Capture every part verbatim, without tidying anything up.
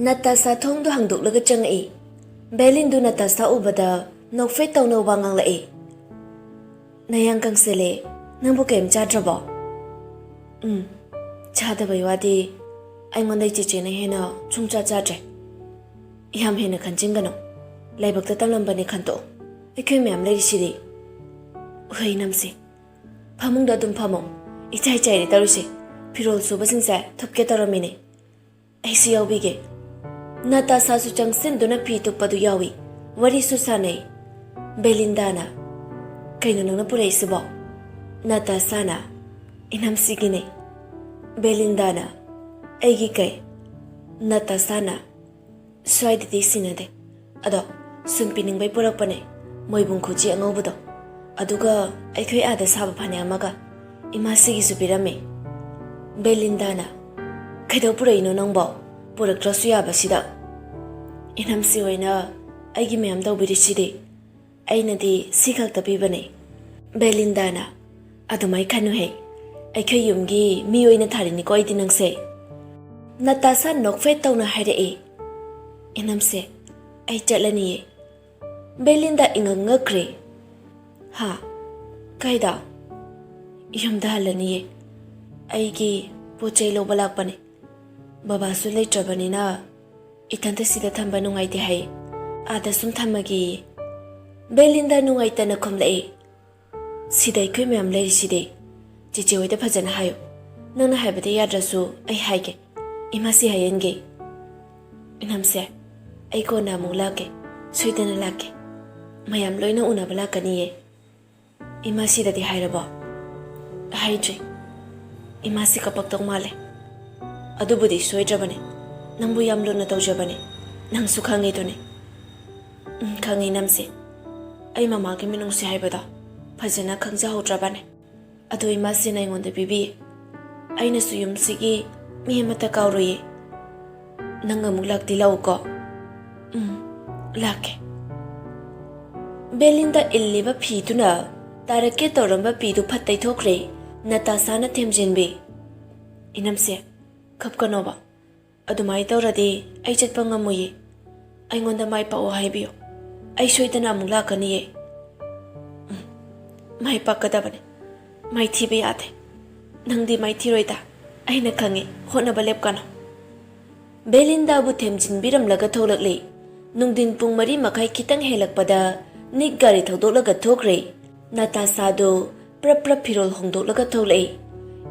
ꯅꯇꯥꯁꯥ ꯊꯣꯡꯗꯨ ꯍꯥꯡꯗꯣꯛꯂꯒ ꯆꯪꯉꯛꯏ꯫ ꯕꯦꯂꯤꯟꯗꯨ ꯅꯇꯥꯁꯥ ꯎꯕꯗ ꯅꯣꯛꯐꯦꯠ ꯇꯧꯅ ꯋꯥ ꯉꯥꯡꯂꯛꯏ꯫ "ꯅꯌꯥꯡ ꯀꯪꯁꯤꯜꯂꯦ, ꯅꯪꯕꯨ ꯀꯩꯝ ꯆꯥꯗ꯭ꯔꯕꯣ?" "ꯎꯝ, ꯆꯥꯗꯕꯩ ꯋꯥꯗꯤ ꯑꯩꯉꯣꯟꯗꯩ ꯆꯦꯆꯦꯅ ꯍꯦꯟꯅ ꯁꯨꯡꯆꯥ ꯆꯥꯗ꯭ꯔꯦ꯫ ꯌꯥꯝ ꯍꯦꯟꯅ ꯈꯟꯖꯤꯟꯒꯅꯨ, ꯂꯥꯏꯕꯛꯇ ꯇꯝꯂꯝꯕꯅꯦ ꯈꯟꯇꯣꯛꯑꯣ꯫ ꯑꯩꯈꯣꯏ ꯃꯌꯥꯝ ꯂꯩꯔꯤꯁꯤꯗꯤ꯫" "ꯍꯣꯏ ꯏꯅꯝꯁꯦ, ꯐꯃꯨꯡꯗ ꯑꯗꯨꯝ ꯐꯝꯃꯣ꯫ ꯏꯆꯥꯏ ꯆꯥꯏꯔꯦ ꯇꯧꯔꯤꯁꯦ, ꯐꯤꯔꯣꯜ ꯁꯨꯕꯁꯤꯡꯁꯦ ꯊꯨꯞꯀꯦ ꯇꯧꯔꯝꯃꯤꯅꯦ꯫ ꯑꯩꯁꯨ ꯌꯥꯎꯕꯤꯒꯦ꯫" ꯅꯇꯥꯁꯥꯁꯨ ꯆꯪꯁꯤꯟꯗꯨꯅ ꯐꯤ ꯇꯨꯞꯄꯗꯨ ꯌꯥꯎꯏ꯫ ꯋꯥꯔꯤꯁꯨ ꯁꯥꯟꯅꯩ꯫ ꯕꯦꯂꯤꯟꯗꯥꯅ, "ꯀꯩꯅꯣ ꯅꯪꯅ ꯄꯨꯔꯛꯏꯁꯤꯕꯣ?" ꯅꯇꯥꯁꯥꯅ, "ꯏꯅꯝꯁꯤꯒꯤꯅꯦ꯫" ꯕꯦꯂꯤꯟꯗꯥꯅ, "ꯑꯩꯒꯤ ꯀꯩ?" ꯅꯇꯥꯁꯥꯅ, "ꯁ꯭ꯋꯥꯏꯗꯗꯤ ꯁꯤꯟꯅꯗꯦ, ꯑꯗꯣ ꯁꯨꯝ ꯄꯤꯅꯤꯡꯕꯩ ꯄꯨꯔꯛꯄꯅꯦ꯫ ꯃꯣꯏꯕꯨꯡ ꯈꯨꯖꯤ ꯑꯉꯧꯕꯗꯣ, ꯑꯗꯨꯒ ꯑꯩꯈꯣꯏ ꯑꯥꯗ ꯁꯥꯕ ꯐꯅꯦꯛ ꯑꯃꯒ ꯏꯃꯥꯁꯤꯒꯤꯁꯨ ꯄꯤꯔꯝꯃꯦ꯫" ꯕꯦꯂꯤꯟꯗꯥꯅ, "ꯀꯩꯗꯧ ꯄꯨꯔꯛꯏꯅꯣ ꯅꯪꯕꯣ? ꯄꯨꯔꯛꯇ꯭ꯔꯁꯨ ꯌꯥꯕꯁꯤꯗ꯫" "ꯏꯅꯝꯁꯤ ꯑꯣꯏꯅ ꯑꯩꯒꯤ ꯃꯌꯥꯝ ꯇꯧꯕꯤꯔꯤꯁꯤꯗꯤ꯫ ꯑꯩꯅꯗꯤ ꯁꯤ ꯈꯛꯇ ꯄꯤꯕꯅꯦ꯫" ꯕꯦꯂꯤꯟꯗꯥꯅ, "ꯑꯗꯨꯃꯥꯏ ꯈꯟꯅꯨꯍꯦ, ꯑꯩꯈꯣꯏ ꯌꯨꯝꯒꯤ ꯃꯤ ꯑꯣꯏꯅ ꯊꯥꯔꯤꯅꯤꯀꯣ ꯑꯩꯗꯤ ꯅꯪꯁꯦ꯫" ꯅꯇꯥꯁꯥ ꯅꯣꯛꯐꯦꯠ ꯇꯧꯅ ꯍꯥꯏꯔꯛꯏ꯫ "ꯏꯅꯝꯁꯦ, ꯑꯩ ꯆꯠꯂꯅꯤꯌꯦ꯫" ꯕꯦꯂꯤꯟꯗꯥ ꯏꯉꯛ ꯉꯛꯈ꯭ꯔꯦ꯫ "ꯍꯥ? ꯀꯥꯏꯗ?" "ꯌꯨꯝꯗ ꯍꯜꯂꯅꯤꯌꯦ꯫ ꯑꯩꯒꯤ ꯄꯣꯠ ꯆꯩ ꯂꯧꯕ ꯂꯥꯛꯄꯅꯦ꯫ ꯕꯕꯥꯁꯨ ꯂꯩꯇ꯭ꯔꯕꯅꯤꯅ ꯏꯊꯟꯇ ꯁꯤꯗ ꯊꯝꯕ ꯅꯨꯡꯉꯥꯏꯇꯦ ꯍꯥꯏ꯫ ꯑꯥꯗ ꯁꯨꯝ ꯊꯝꯃꯒꯦꯌꯦ꯫" ꯕꯦꯂꯤꯟꯗꯥ ꯅꯨꯡꯉꯥꯏꯇꯅ ꯈꯨꯝꯂꯛꯏ꯫ "ꯁꯤꯗ ꯑꯩꯈꯣꯏ ꯃꯌꯥꯝ ꯂꯩꯔꯤꯁꯤꯗꯤ꯫ ꯆꯦꯆꯦ ꯍꯣꯏꯗ ꯐꯖꯅ ꯍꯥꯏꯌꯨ꯫ ꯅꯪꯅ ꯍꯥꯏꯕꯗ ꯌꯥꯗ꯭ꯔꯁꯨ ꯑꯩ ꯍꯥꯏꯒꯦ꯫ ꯏꯃꯥꯁꯤ ꯍꯥꯏꯍꯟꯒꯦ꯫" "ꯏꯅꯝꯁꯦ, ꯑꯩ ꯀꯣꯟꯅ ꯑꯃꯨꯛ ꯂꯥꯛꯀꯦ꯫ ꯁꯣꯏꯗꯅ ꯂꯥꯛꯀꯦ꯫ ꯃꯌꯥꯝ ꯂꯣꯏꯅ ꯎꯅꯕ ꯂꯥꯛꯀꯅꯤꯌꯦ꯫" "ꯏꯃꯥꯁꯤꯗꯗꯤ ꯍꯥꯏꯔꯕꯣ?" "ꯍꯥꯏꯗ꯭ꯔꯤ꯫ ꯏꯃꯥꯁꯤ ꯀꯞꯄꯛꯇꯧ ꯃꯥꯜꯂꯦ꯫" "ꯑꯗꯨꯕꯨꯗꯤ ꯁꯣꯏꯗ꯭ꯔꯕꯅꯦ꯫ ꯅꯪꯕꯨ ꯌꯥꯝ ꯂꯨꯅ ꯇꯧꯖꯕꯅꯦ꯫ ꯅꯪꯁꯨ ꯈꯪꯉꯤꯗꯨꯅꯤ꯫" "ꯎꯝ, ꯈꯪꯉꯤ ꯏꯅꯝꯁꯦ꯫ ꯑꯩ ꯃꯃꯥꯒꯤ ꯃꯤꯅꯨꯡꯁꯤ ꯍꯥꯏꯕꯗꯣ ꯐꯖꯅ ꯈꯪꯖꯍꯧꯗ꯭ꯔꯕꯅꯦ꯫ ꯑꯗꯣ ꯏꯃꯥꯁꯤꯅ ꯑꯩꯉꯣꯟꯗ ꯄꯤꯕꯤꯌꯦ꯫ ꯑꯩꯅꯁꯨ ꯌꯨꯝꯁꯤꯒꯤ ꯃꯤ ꯑꯃꯠꯇ ꯀꯥꯎꯔꯣꯏꯌꯦ꯫ ꯅꯪ ꯑꯃꯨꯛ ꯂꯥꯛꯇꯤ ꯂꯥꯛꯎꯀꯣ꯫" "ꯎꯝ, ꯂꯥꯛꯀꯦ꯫" ꯕꯦꯂꯤꯟꯗꯥ ꯏꯜꯂꯤꯕ ꯐꯤꯗꯨꯅ ꯇꯥꯔꯛꯀꯦ ꯇꯧꯔꯝꯕ ꯄꯤꯗꯨ ꯐꯠ ꯇꯩꯊꯣꯛꯈ꯭ꯔꯦ꯫ ꯅꯇꯥꯁꯥꯅ ꯊꯦꯝꯖꯤꯟꯕꯤ꯫ "ꯏꯅꯝꯁꯦ, ꯀꯞꯀꯅꯣꯕ꯫ ꯑꯗꯨꯃꯥꯏꯅ ꯇꯧꯔꯗꯤ ꯑꯩ ꯆꯠꯄ ꯉꯝꯃꯣꯏꯌꯦ꯫ ꯑꯩꯉꯣꯟꯗ ꯃꯥꯏ ꯄꯥꯛꯑꯣ ꯍꯥꯏꯕꯤꯌꯨ꯫ ꯑꯩ ꯁꯣꯏꯗꯅ ꯑꯃꯨꯛ ꯂꯥꯛꯀꯅꯤꯌꯦ꯫ ꯎꯝ, ꯃꯥꯏ ꯄꯥꯛꯀꯗꯕꯅꯦ꯫ ꯃꯥꯏꯊꯤꯕ ꯌꯥꯗꯦ꯫ ꯅꯪꯗꯤ ꯃꯥꯏꯊꯤꯔꯣꯏꯗ꯫ ꯑꯩꯅ ꯈꯪꯉꯤ, ꯍꯣꯠꯅꯕ ꯂꯦꯞꯀꯅꯨ꯫ ꯕꯦꯂꯤꯟꯗꯥꯕꯨ ꯊꯦꯝꯖꯤꯟꯕꯤꯔꯝꯂꯒ ꯊꯣꯛꯂꯛꯂꯤ꯫ ꯅꯨꯡꯊꯤꯟ ꯄꯨꯡ ꯃꯔꯤ ꯃꯈꯥꯏ ꯈꯤꯇꯪ ꯍꯦꯜꯂꯛꯄꯗ ꯅꯤꯛ ꯒꯥꯔꯤ ꯊꯧꯗꯣꯛꯂꯒ ꯊꯣꯛꯈ꯭ꯔꯦ꯫ ꯅꯥꯇꯥꯁꯥꯗꯨ ꯄ꯭ꯔꯞ ꯄ꯭ꯔꯞ ꯐꯤꯔꯣꯜ ꯍꯣꯡꯗꯣꯛꯂꯒ ꯊꯣꯛꯂꯛꯏ꯫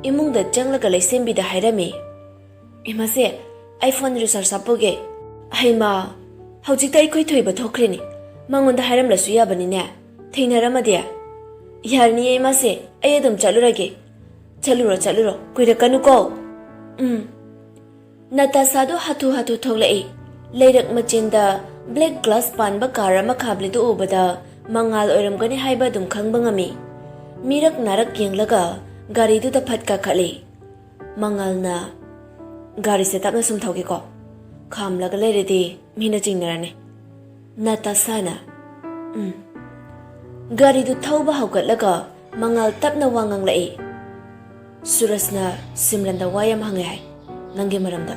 ꯏꯃꯨꯡꯗ ꯆꯪꯂꯒ ꯂꯩꯁꯦꯝꯕꯤꯗ ꯍꯥꯏꯔꯝꯃꯤ, "ꯏꯃꯥꯁꯦ, ꯑꯩ ꯐꯣꯟ ꯔꯤꯆꯥꯔꯖ ꯍꯥꯞꯄꯨꯒꯦ꯫" "ꯍꯩꯃꯥ, ꯍꯧꯖꯤꯛꯇ ꯑꯩꯈꯣꯏ ꯊꯣꯏꯕ ꯊꯣꯛꯈ꯭ꯔꯦꯅꯦ꯫ ꯃꯉꯣꯟꯗ ꯍꯥꯏꯔꯝꯂꯁꯨ ꯌꯥꯕꯅꯤꯅꯦ꯫ ꯊꯦꯡꯅꯔꯝꯃꯗꯤ?" "ꯌꯥꯔꯅꯤꯌꯦ ꯏꯃꯥꯁꯦ, ꯑꯩ ꯑꯗꯨꯝ ꯆꯠꯂꯨꯔꯒꯦ꯫" "ꯆꯠꯂꯨꯔꯣ, ꯆꯠꯂꯨꯔꯣ, ꯀꯨꯏꯔꯛꯀꯅꯨꯀꯣ꯫" "ꯎꯝ꯫" ꯅꯥꯇꯥꯁꯥꯗꯨ ꯍꯥꯊꯨ ꯍꯥꯊꯨ ꯊꯣꯛꯂꯛꯏ꯫ ꯂꯩꯔꯛ ꯃꯆꯤꯟꯗ ꯕ꯭ꯂꯦꯛ ꯒ꯭ꯂꯥꯁ ꯄꯥꯟꯕ ꯀꯥꯔ ꯑꯃ ꯈꯥꯝꯂꯤꯗꯨ ꯎꯕꯗ ꯃꯉꯥꯜ ꯑꯣꯏꯔꯝꯒꯅꯤ ꯍꯥꯏꯕ ꯑꯗꯨꯝ ꯈꯪꯕ ꯉꯝꯃꯤ꯫ ꯃꯤꯔꯛ ꯅꯥꯔꯛ ꯌꯦꯡꯂꯒ ꯒꯥꯔꯤꯗꯨꯗ ꯐꯠ ꯀꯥꯈꯠꯂꯤ꯫ ꯃꯉꯥꯜꯅ, "ꯒꯥꯔꯤꯁꯦ ꯇꯞꯅ ꯁꯨꯝ ꯊꯧꯒꯦꯀꯣ꯫ ꯈꯥꯝꯂꯒ ꯂꯩꯔꯗꯤ ꯃꯤꯅ ꯆꯤꯡꯅꯔꯅꯤ꯫" ꯅꯥꯇꯥꯁꯥꯅ, "ꯎꯝ꯫" ꯒꯥꯔꯤꯗꯨ ꯊꯧꯕ ꯍꯧꯒꯠꯂꯒ ꯃꯉꯥꯜ ꯇꯞꯅ ꯋꯥ ꯉꯥꯡꯂꯛꯏ꯫ "ꯁꯨꯔꯖꯅ ꯁꯤꯝꯔꯟꯗ ꯋꯥ ꯌꯥꯝ ꯍꯪꯉꯦ ꯍꯥꯏ, ꯅꯪꯒꯤ ꯃꯔꯝꯗ꯫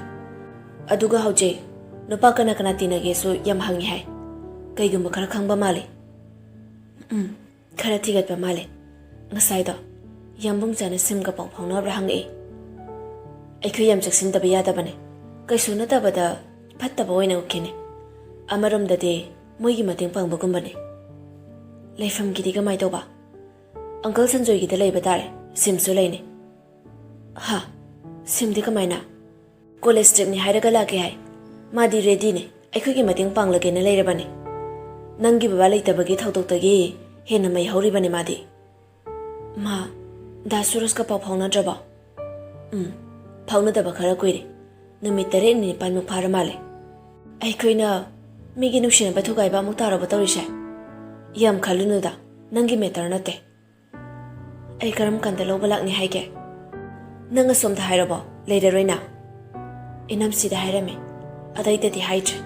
ꯑꯗꯨꯒ ꯍꯧꯖꯤꯛ ꯅꯨꯄꯥ ꯀꯅꯥ ꯀꯅꯥ ꯇꯤꯟꯅꯒꯦꯁꯨ ꯌꯥꯝ ꯍꯪꯉꯦ ꯍꯥꯏ꯫ ꯀꯩꯒꯨꯝꯕ ꯈꯔ ꯈꯪꯕ ꯃꯥꯜꯂꯤ꯫" "ꯎꯝ, ꯈꯔ ꯊꯤꯒꯠꯄ ꯃꯥꯜꯂꯦ꯫ ꯉꯁꯥꯏꯗꯣ ꯌꯥꯝꯕꯨꯡ ꯆꯥꯅ ꯁꯤꯝꯒ ꯄꯥꯎ ꯐꯥꯎꯅꯕ꯭ꯔꯥ ꯍꯪꯉꯛꯏ꯫" "ꯑꯩꯈꯣꯏ ꯌꯥꯝ ꯆꯦꯛꯁꯤꯟꯗꯕ ꯌꯥꯗꯕꯅꯦ꯫ ꯀꯩꯁꯨ ꯅꯠꯇꯕꯗ ꯐꯠꯇꯕ ꯑꯣꯏꯅ ꯎꯈꯤꯅꯦ꯫ ꯑꯃꯔꯣꯝꯗꯗꯤ ꯃꯣꯏꯒꯤ ꯃꯇꯦꯡ ꯄꯥꯡꯕꯒꯨꯝꯕꯅꯦ꯫" "ꯂꯩꯐꯝꯒꯤꯗꯤ ꯀꯃꯥꯏ ꯇꯧꯕ?" "ꯑꯪꯀꯜ ꯁꯟꯖꯣꯏꯒꯤꯗ ꯂꯩꯕ ꯇꯥꯔꯦ꯫ ꯁꯤꯝꯁꯨ ꯂꯩꯅꯦ꯫" "ꯍꯥ? ꯁꯤꯝꯗꯤ ꯀꯃꯥꯏꯅ?" "ꯀꯣꯂꯦꯖ ꯇ꯭ꯔꯤꯞꯅꯤ ꯍꯥꯏꯔꯒ ꯂꯥꯛꯀꯦ ꯍꯥꯏ꯫ ꯃꯥꯗꯤ ꯔꯦꯗꯤꯅꯦ, ꯑꯩꯈꯣꯏꯒꯤ ꯃꯇꯦꯡ ꯄꯥꯡꯂꯒꯦꯅ ꯂꯩꯔꯕꯅꯦ꯫ ꯅꯪꯒꯤ ꯕꯕꯥ ꯂꯩꯇꯕꯒꯤ ꯊꯧꯗꯣꯛꯇꯒꯤ ꯍꯦꯟꯅ ꯃꯩ ꯍꯧꯔꯤꯕꯅꯦ ꯃꯥꯗꯤ꯫" "ꯃꯥ ꯗꯥ ꯁꯨꯔꯖꯀ ꯄꯥꯎ ꯐꯥꯎꯅꯗ꯭ꯔꯕꯣ?" "ꯎꯝ, ꯐꯥꯎꯅꯗꯕ ꯈꯔ ꯀꯨꯏꯔꯦ꯫ ꯅꯨꯃꯤꯠ ꯇꯔꯦꯠꯅꯤ ꯅꯤꯄꯥꯟꯃꯨꯛ ꯐꯥꯔ ꯃꯥꯜꯂꯦ꯫" "ꯑꯩꯈꯣꯏꯅ ꯃꯤꯒꯤ ꯅꯨꯡꯁꯤꯅꯕ ꯊꯨꯒꯥꯏꯕ ꯑꯃꯨꯛ ꯇꯥꯔꯕ ꯇꯧꯔꯤꯁꯦ?" "ꯌꯥꯝ ꯈꯜꯂꯨꯅꯨꯗ, ꯅꯪꯒꯤ ꯃꯦꯇꯔ ꯅꯠꯇꯦ꯫" "ꯑꯩ ꯀꯔꯝ ꯀꯥꯟꯗ ꯂꯧꯕ ꯂꯥꯛꯅꯤ ꯍꯥꯏꯒꯦ?" "ꯅꯪ ꯑꯁꯣꯝꯗ ꯍꯥꯏꯔꯕꯣ, ꯂꯩꯔꯔꯣꯏꯅ?" "ꯏꯅꯝꯁꯤꯗ ꯍꯥꯏꯔꯝꯃꯦ, ꯑꯇꯩꯗꯗꯤ ꯍꯥꯏꯗ꯭ꯔꯦ꯫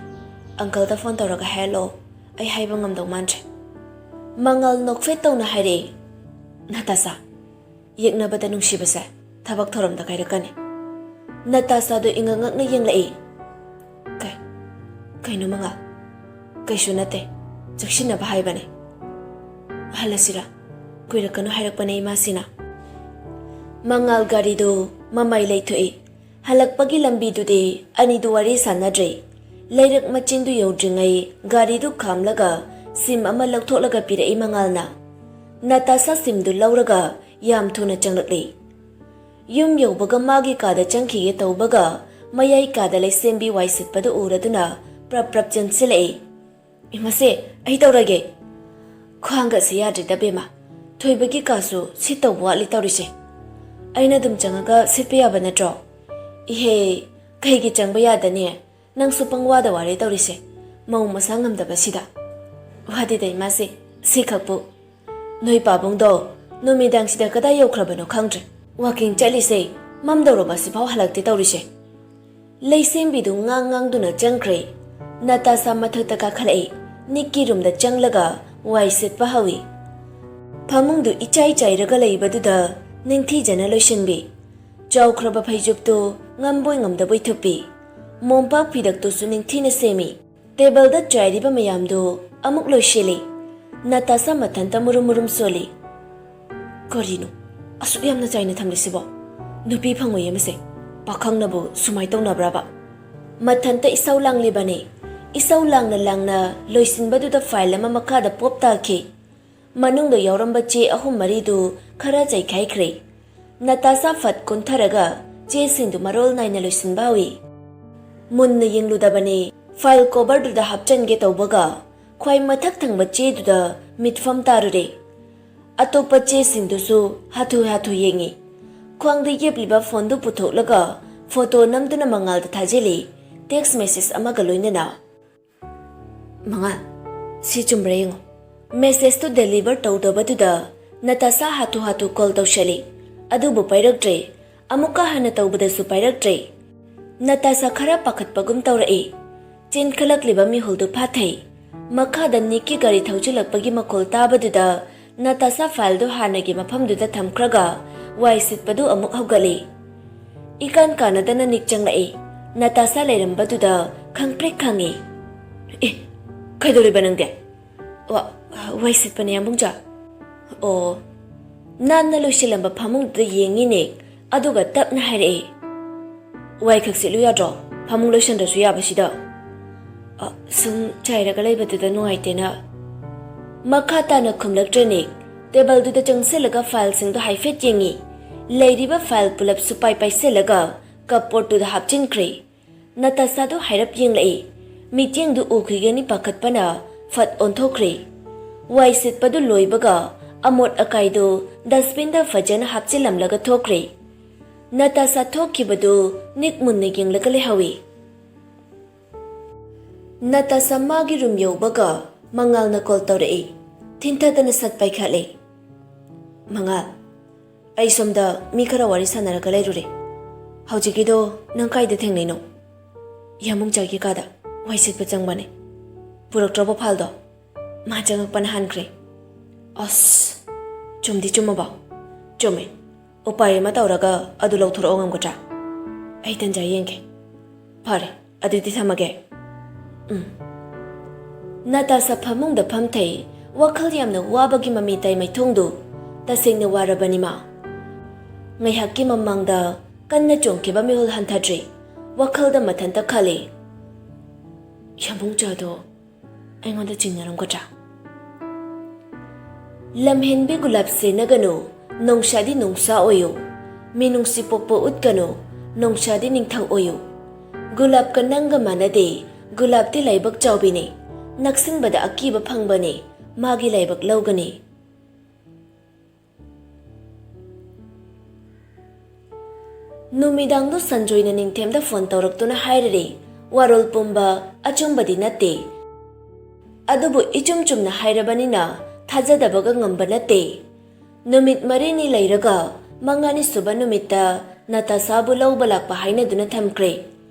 ꯑꯪꯀꯜꯗ ꯐꯣꯟ ꯇꯧꯔꯒ ꯍꯥꯏꯍꯜꯂꯛꯑꯣ, ꯑꯩ ꯍꯥꯏꯕ ꯉꯝꯗꯧ ꯃꯥꯟꯗ꯭ꯔꯦ꯫" ꯃꯉꯥꯜ ꯅꯣꯛꯐꯦꯠ ꯇꯧꯅ ꯍꯥꯏꯔꯛꯏ꯫ "ꯅꯥꯇꯥꯁꯥ, ꯌꯦꯛꯅꯕꯗ ꯅꯨꯡꯁꯤꯕꯁꯦ ꯊꯕꯛ ꯊꯧꯔꯝꯗ ꯀꯥꯏꯔꯛꯀꯅꯤ꯫ ꯅꯇꯥꯁꯥꯗꯣ ꯏꯉꯛ ꯉꯛꯅ ꯌꯦꯡꯂꯛꯏ꯫ "ꯀꯩ, ꯀꯩꯅꯣ ꯃꯉꯥꯜ?" "ꯀꯩꯁꯨ ꯅꯠꯇꯦ, ꯆꯦꯛꯁꯤꯟꯅꯕ ꯍꯥꯏꯕꯅꯦ꯫ ꯍꯜꯂꯁꯤꯔꯥ? ꯀꯨꯏꯔꯛꯀꯅꯨ ꯍꯥꯏꯔꯛꯄꯅꯦ ꯏꯃꯥꯁꯤꯅ꯫" ꯃꯉꯥꯜ ꯒꯥꯔꯤꯗꯨ ꯃꯃꯥꯏ ꯂꯩꯊꯣꯛꯏ꯫ ꯍꯜꯂꯛꯄꯒꯤ ꯂꯝꯕꯤꯗꯨꯗꯤ ꯑꯅꯤꯗꯨ ꯋꯥꯔꯤ ꯁꯥꯟꯅꯗ꯭ꯔꯦ꯫ ꯂꯩꯔꯛ ꯃꯆꯤꯟꯗꯨ ꯌꯧꯗ꯭ꯔꯤꯉꯩ ꯒꯥꯔꯤꯗꯨ ꯈꯥꯝꯂꯒ ꯁꯤꯝ ꯑꯃ ꯂꯧꯊꯣꯛꯂꯒ ꯄꯤꯔꯛꯏ ꯃꯉꯥꯜꯅ꯫ ꯅꯇꯥꯁꯥ ꯁꯤꯝꯗꯨ ꯂꯧꯔꯒ ꯌꯥꯝ ꯊꯨꯅ ꯆꯪꯂꯛꯂꯤ꯫ ꯌꯨꯝ ꯌꯧꯕꯒ ꯃꯥꯒꯤ ꯀꯥꯗ ꯆꯪꯈꯤꯒꯦ ꯇꯧꯕꯒ ꯃꯌꯥꯏ ꯀꯥꯗ ꯂꯩꯁꯦꯝꯕꯤ ꯋꯥꯏ ꯁꯤꯠꯄꯗꯨ ꯎꯔꯗꯨꯅ ꯄ꯭ꯔꯞ ꯄ꯭ꯔꯞ ꯆꯦꯟꯁꯤꯜꯂꯛꯏ꯫ "ꯏꯃꯥꯁꯦ, ꯑꯩ ꯇꯧꯔꯒꯦ꯫" "ꯈ꯭ꯋꯥꯡꯒꯁꯦ ꯌꯥꯗ꯭ꯔꯤꯗ ꯕꯦꯝꯃ꯫ ꯊꯣꯏꯕꯒꯤ ꯀꯥꯁꯨ ꯁꯤꯠꯇꯧꯕ ꯋꯥꯠꯂꯤ ꯇꯧꯔꯤꯁꯦ꯫ ꯑꯩꯅ ꯑꯗꯨꯝ ꯆꯪꯉꯒ ꯁꯤꯠꯄ ꯌꯥꯕ ꯅꯠꯇ꯭ꯔꯣ?" "ꯏꯍꯦ, ꯀꯩꯒꯤ ꯆꯪꯕ ꯌꯥꯗꯅꯤ? ꯅꯪꯁꯨ ꯄꯪꯋꯥꯗ ꯋꯥꯔꯦ ꯇꯧꯔꯤꯁꯦ꯫ ꯃꯧ ꯃꯁꯥ ꯉꯝꯗꯕꯁꯤꯗ꯫" "ꯋꯥꯗꯦꯗ ꯏꯃꯥꯁꯦ, ꯁꯤꯈꯛꯄꯨ꯫" "ꯅꯣꯏ ꯄꯥꯕꯨꯡꯗꯣ ꯅꯨꯃꯤꯗꯥꯡꯁꯤꯗ ꯀꯗꯥꯏ ꯌꯧꯈ꯭ꯔꯕꯅꯣ ꯈꯪꯗ꯭ꯔꯦ꯫ ꯋꯥꯀꯤꯡ ꯆꯠꯂꯤꯁꯦ ꯃꯝꯗꯧꯔꯕ ꯁꯤꯐꯥꯎ ꯍꯜꯂꯛꯇꯦ ꯇꯧꯔꯤꯁꯦ꯫" ꯂꯩꯁꯦꯝꯕꯤꯗꯨ ꯉꯥꯡ ꯉꯥꯡꯗꯨꯅ ꯆꯪꯈ꯭ꯔꯦ꯫ ꯅꯇꯥꯁꯥ ꯃꯊꯛꯇ ꯀꯥꯈꯠꯂꯛꯏ꯫ ꯅꯤꯛꯀꯤ ꯔꯨꯝꯗ ꯆꯪꯂꯒ ꯋꯥꯏ ꯁꯤꯠꯄ ꯍꯧꯏ꯫ ꯐꯃꯨꯡꯗꯨ ꯏꯆꯥꯏ ꯆꯥꯏꯔꯒ ꯂꯩꯕꯗꯨꯗ ꯅꯤꯡꯊꯤꯖꯅ ꯂꯣꯏꯁꯤꯟꯕꯤ꯫ ꯆꯥꯎꯈ꯭ꯔꯕ ꯐꯩꯖꯨꯞꯇꯨ ꯉꯝꯕꯣꯏ ꯉꯝꯗꯕꯣꯏ ꯊꯨꯞꯄꯤ꯫ ꯃꯣꯝꯄꯥꯛ ꯐꯤꯗꯛꯇꯨꯁꯨ ꯅꯤꯡꯊꯤꯅ ꯁꯦꯝꯃꯤ꯫ ꯇꯦꯕꯜꯗ ꯆꯥꯏꯔꯤꯕ ꯃꯌꯥꯝꯗꯨ ꯑꯃꯨꯛ ꯂꯣꯏꯁꯤꯜꯂꯤ꯫ ꯅꯇꯥꯁꯥ ꯃꯊꯟꯇ ꯃꯨꯔꯨꯝ ꯃꯨꯔꯨꯝ ꯁꯣꯜꯂꯤ꯫ "ꯀꯔꯤꯅꯣ ꯑꯁꯨꯛ ꯌꯥꯝꯅ ꯆꯥꯏꯅ ꯊꯝꯂꯤꯁꯤꯕꯣ? ꯅꯨꯄꯤ ꯐꯪꯉꯣꯏꯌꯦ ꯃꯁꯦ꯫ ꯄꯥꯈꯪꯅꯕꯨ ꯁꯨꯃꯥꯏ ꯇꯧꯅꯕ꯭ꯔꯕ?" ꯃꯊꯟꯇ ꯏꯁꯧ ꯂꯥꯡꯂꯤꯕꯅꯤ꯫ ꯏꯁꯧ ꯂꯥꯡꯅ ꯂꯥꯡꯅ ꯂꯣꯏꯁꯤꯟꯕꯗꯨꯗ ꯐꯥꯏꯜ ꯑꯃ ꯃꯈꯥꯗ ꯄꯣꯞ ꯇꯥꯈꯤ꯫ ꯃꯅꯨꯡꯗ ꯌꯥꯎꯔꯝꯕ ꯆꯦ ꯑꯍꯨꯝ ꯃꯔꯤꯗꯨ ꯈꯔ ꯆꯩꯈꯥꯏꯈ꯭ꯔꯦ꯫ ꯅꯇꯥꯁꯥ ꯐꯠ ꯀꯨꯟꯊꯔꯒ ꯆꯦꯁꯤꯡꯗꯨ ꯃꯔꯣꯜ ꯅꯥꯏꯅ ꯂꯣꯏꯁꯤꯟꯕ ꯍꯧꯏ꯫ ꯃꯨꯟꯅ ꯌꯦꯡꯂꯨꯗꯕꯅꯤ꯫ ꯐꯥꯏꯜ ꯀꯣꯚꯔꯗꯨꯗ ꯍꯥꯞꯆꯟꯒꯦ ꯇꯧꯕꯒ ꯈ꯭ꯋꯥꯏ ꯃꯊꯛ ꯊꯪꯕ ꯆꯦꯗꯨꯗ ꯃꯤꯠꯐꯝ ꯇꯥꯔꯨꯔꯦ꯫ ꯑꯇꯣꯞꯄ ꯆꯦꯁꯤꯡꯗꯨꯁꯨ ꯍꯥꯊꯨ ꯍꯥꯊꯨ ꯌꯦꯡꯉꯤ꯫ ꯈ꯭ꯋꯥꯡꯗ ꯌꯦꯞꯂꯤꯕ ꯐꯣꯟꯗꯨ ꯄꯨꯊꯣꯛꯂꯒ ꯐꯣꯇꯣ ꯅꯝꯗꯨꯅ ꯃꯉꯥꯜꯗ ꯊꯥꯖꯤꯜꯂꯤ, ꯇꯦꯛꯁ ꯃꯦꯁꯦꯖ ꯑꯃꯒ ꯂꯣꯏꯅꯅ꯫ "ꯃꯉꯥꯜ, ꯁꯤ ꯆꯨꯝꯕ꯭ꯔꯥ ꯌꯦꯡꯉꯣ꯫" ꯃꯦꯁꯦꯖꯇꯨ ꯗꯦꯂꯤꯚꯔ ꯇꯧꯗꯕꯗꯨꯗ ꯅꯇꯥꯁꯥ ꯍꯥꯊꯨ ꯍꯥꯊꯨ ꯀꯣꯜ ꯇꯧꯁꯜꯂꯤ, ꯑꯗꯨꯕꯨ ꯄꯥꯏꯔꯛꯇ꯭ꯔꯦ꯫ ꯑꯃꯨꯛꯀ ꯍꯟꯅ ꯇꯧꯕꯗꯁꯨ ꯄꯥꯏꯔꯛꯇ꯭ꯔꯦ꯫ ꯅꯇꯥꯁꯥ ꯈꯔ ꯄꯥꯈꯠꯄꯒꯨꯝ ꯇꯧꯔꯛꯏ꯫ ꯆꯦꯟꯈꯠꯂꯛꯂꯤꯕ ꯃꯤꯍꯨꯜꯗꯨ ꯐꯥꯊꯩ꯫ ꯃꯈꯥꯗ ꯅꯤꯛꯀꯤ ꯒꯥꯔꯤ ꯊꯧꯖꯤꯜꯂꯛꯄꯒꯤ ꯃꯈꯣꯜ ꯇꯥꯕꯗꯨꯗ ꯅꯇꯥꯁꯥ ꯐꯥꯏꯜꯗꯨ ꯍꯥꯟꯅꯒꯤ ꯃꯐꯝꯗꯨꯗ ꯊꯝꯈ꯭ꯔꯒ ꯋꯥꯏ ꯁꯤꯠꯄꯗꯨ ꯑꯃꯨꯛ ꯍꯧꯒꯠꯂꯤ꯫ ꯏꯀꯥꯟ ꯀꯥꯟꯅꯗꯅ ꯅꯤꯛ ꯆꯪꯂꯛꯏ꯫ ꯅꯇꯥꯁꯥ ꯂꯩꯔꯝꯕꯗꯨꯗ ꯈꯪꯄ꯭ꯔꯦꯛ ꯈꯪꯉꯤ꯫ "ꯑꯦ, ꯀꯩꯗꯧꯔꯤꯕ ꯅꯪꯗꯤ?" "ꯋꯥ-, ꯋꯥꯏ ꯁꯤꯠꯄꯅꯦ, ꯌꯥꯝꯕꯨꯡꯆꯥ꯫" "ꯑꯣ꯫" ꯅꯥꯟꯅ ꯂꯣꯏꯁꯤꯜꯂꯝꯕ ꯐꯃꯨꯡꯗꯨꯗ ꯌꯦꯡꯉꯤꯅꯦ, ꯑꯗꯨꯒ ꯇꯞꯅ ꯍꯥꯏꯔꯛꯏ, "ꯋꯥꯏ ꯈꯛ ꯁꯤꯠꯂꯨ ꯌꯥꯗ꯭ꯔꯣ? ꯐꯃꯨꯡ ꯂꯣꯏꯁꯟꯗ꯭ꯔꯁꯨ ꯌꯥꯕꯁꯤꯗ?" "ꯑ, ꯁꯨꯝ ꯆꯥꯏꯔꯒ ꯂꯩꯕꯗꯨꯗ ꯅꯨꯡꯉꯥꯏꯇꯦꯅ꯫" ꯃꯈꯥ ꯇꯥꯅ ꯈꯨꯝꯂꯛꯇ꯭ꯔꯦ ꯅꯤꯛ꯫ ꯇꯦꯕꯜꯗꯨꯗ ꯆꯪꯁꯤꯜꯂꯒ ꯐꯥꯏꯜꯁꯤꯡꯗꯣ ꯍꯥꯏꯐꯦꯠ ꯌꯦꯡꯉꯤ꯫ ꯂꯩꯔꯤꯕ ꯐꯥꯏꯜ ꯄꯨꯂꯞꯁꯨ ꯄꯥꯏ ꯄꯥꯏꯁꯤꯜꯂꯒ ꯀꯞꯕꯣꯔꯗꯇꯨꯗ ꯍꯥꯞꯆꯤꯟꯈ꯭ꯔꯦ꯫ ꯅꯇꯥꯁꯥꯗꯨ ꯍꯥꯏꯔꯞ ꯌꯦꯡꯂꯛꯏ꯫ ꯃꯤꯠꯌꯦꯡꯗꯨ ꯎꯈꯤꯒꯅꯤ ꯄꯥꯈꯠꯄꯅ ꯐꯠ ꯑꯣꯟꯊꯣꯛꯈ꯭ꯔꯦ꯫ ꯋꯥꯏ ꯁꯤꯠꯄꯗꯨ ꯂꯣꯏꯕꯒ ꯑꯃꯣꯠ ꯑꯀꯥꯏꯗꯨ ꯗꯁꯕꯤꯟꯗ ꯐꯖꯅ ꯍꯥꯞꯆꯤꯜꯂꯝꯂꯒ ꯊꯣꯛꯈ꯭ꯔꯦ꯫ ꯅꯇꯥꯁꯥ ꯊꯣꯛꯈꯤꯕꯗꯨ ꯅꯤꯛ ꯃꯨꯟꯅ ꯌꯦꯡꯂꯒ ꯂꯩꯍꯧꯏ꯫ ꯅꯇꯥꯁꯥ ꯃꯥꯒꯤ ꯔꯨꯝ ꯌꯧꯕꯒ ꯃꯉꯥꯜꯅ ꯀꯣꯜ ꯇꯧꯔꯛꯏ꯫ ꯊꯤꯟꯊꯗꯅ ꯁꯠ ꯄꯥꯏꯈꯠꯂꯦ꯫ "ꯃꯉꯥꯜ, ꯑꯩ ꯁꯣꯝꯗ ꯃꯤ ꯈꯔ ꯋꯥꯔꯤ ꯁꯥꯟꯅꯔꯒ ꯂꯩꯔꯨꯔꯦ꯫ ꯍꯧꯖꯤꯛꯀꯤꯗꯣ ꯅꯪ ꯀꯥꯏꯗ ꯊꯦꯡꯅꯩꯅꯣ?" "ꯌꯥꯝꯕꯨꯡꯆꯥꯒꯤ ꯀꯥꯗ ꯋꯥꯏ ꯁꯤꯠꯄ ꯆꯪꯕꯅꯦ꯫ ꯄꯨꯔꯛꯇ꯭ꯔꯕꯣ ꯐꯥꯏꯜꯗꯣ?" ꯃꯥ ꯆꯪꯉꯛꯄꯅ ꯍꯥꯟꯈ꯭ꯔꯦ꯫ "ꯑꯁ, ꯆꯨꯝꯗꯤ ꯆꯨꯝꯃꯕꯣ?" "ꯆꯨꯝꯃꯦ꯫ ꯎꯄꯥꯏ ꯑꯃ ꯇꯧꯔꯒ ꯑꯗꯨ ꯂꯧꯊꯣꯔꯛꯑꯣ ꯉꯝꯒꯗ꯭ꯔꯥ?" "ꯑꯩ ꯇꯟꯖꯥ ꯌꯦꯡꯒꯦ꯫" "ꯐꯔꯦ, ꯑꯗꯨꯗꯤ ꯊꯝꯃꯒꯦ꯫" "ꯎꯝ꯫" ꯅꯇꯥꯁꯥ ꯐꯃꯨꯡꯗ ꯐꯝꯊꯩ꯫ ꯋꯥꯈꯜ ꯌꯥꯝꯅ ꯋꯥꯕꯒꯤ ꯃꯃꯤ ꯇꯥꯏ ꯃꯥꯏꯊꯣꯡꯗꯨ꯫ ꯇꯁꯦꯡꯅ ꯋꯥꯔꯕꯅꯤ ꯃꯥ꯫ ꯉꯥꯏꯍꯥꯛꯀꯤ ꯃꯃꯥꯡꯗ ꯀꯟꯅ ꯆꯣꯡꯈꯤꯕ ꯃꯤꯍꯨꯜ ꯍꯟꯊꯗ꯭ꯔꯤ꯫ ꯋꯥꯈꯜꯗ ꯃꯊꯟꯇ ꯈꯜꯂꯤ, "ꯌꯥꯝꯕꯨꯡꯆꯥꯗꯣ ꯑꯩꯉꯣꯟꯗ ꯆꯤꯡꯅꯔꯝꯒꯗ꯭ꯔꯥ?" ꯂꯝꯍꯦꯟꯕꯤ ꯒꯨꯂꯥꯞ ꯁꯦꯟꯅꯒꯅꯨ, ꯅꯣꯡꯁꯥꯗꯤ ꯅꯣꯡꯁꯥ ꯑꯣꯏꯌꯨ꯫ ꯃꯤꯅꯨꯡꯁꯤ ꯄꯣꯛꯄ ꯎꯠꯀꯅꯨ, ꯅꯣꯡꯁꯥꯗꯤ ꯅꯤꯡꯊꯧ ꯑꯣꯏꯌꯨ꯫ ꯒꯨꯂꯥꯞꯀ ꯅꯪꯒ ꯃꯥꯟꯅꯗꯦ, ꯒꯨꯂꯥꯞꯇꯤ ꯂꯥꯏꯕꯛ ꯆꯥꯎꯕꯤꯅꯤ꯫ ꯅꯛꯁꯤꯟꯕꯗ ꯑꯀꯤꯕ ꯐꯪꯕꯅꯤ, ꯃꯥꯒꯤ ꯂꯥꯏꯕꯛ ꯂꯧꯒꯅꯤ꯫ ꯅꯨꯃꯤꯗꯥꯡꯗꯨ ꯁꯟꯖꯣꯏꯅ ꯅꯤꯡꯊꯦꯝꯗ ꯐꯣꯟ ꯇꯧꯔꯛꯇꯨꯅ ꯍꯥꯏꯔꯔꯦ, ꯋꯥꯔꯣꯜ ꯄꯨꯝꯕ ꯑꯆꯨꯝꯕꯗꯤ ꯅꯠꯇꯦ꯫ ꯑꯗꯨꯕꯨ ꯏꯆꯨꯝ ꯆꯨꯝꯅ ꯍꯥꯏꯔꯕꯅꯤꯅ ꯊꯥꯖꯗꯕꯒ ꯉꯝꯕ ꯅꯠꯇꯦ꯫ ꯅꯨꯃꯤꯠ ꯃꯔꯤꯅꯤ ꯂꯩꯔꯒ ꯃꯉꯥꯅꯤ ꯁꯨꯕ ꯅꯨꯃꯤꯠꯇ ꯅꯇꯥꯁꯥꯕꯨ ꯂꯧꯕ ꯂꯥꯛꯄ ꯍꯥꯏꯅꯗꯨꯅ ꯊꯝꯈ꯭ꯔꯦ꯫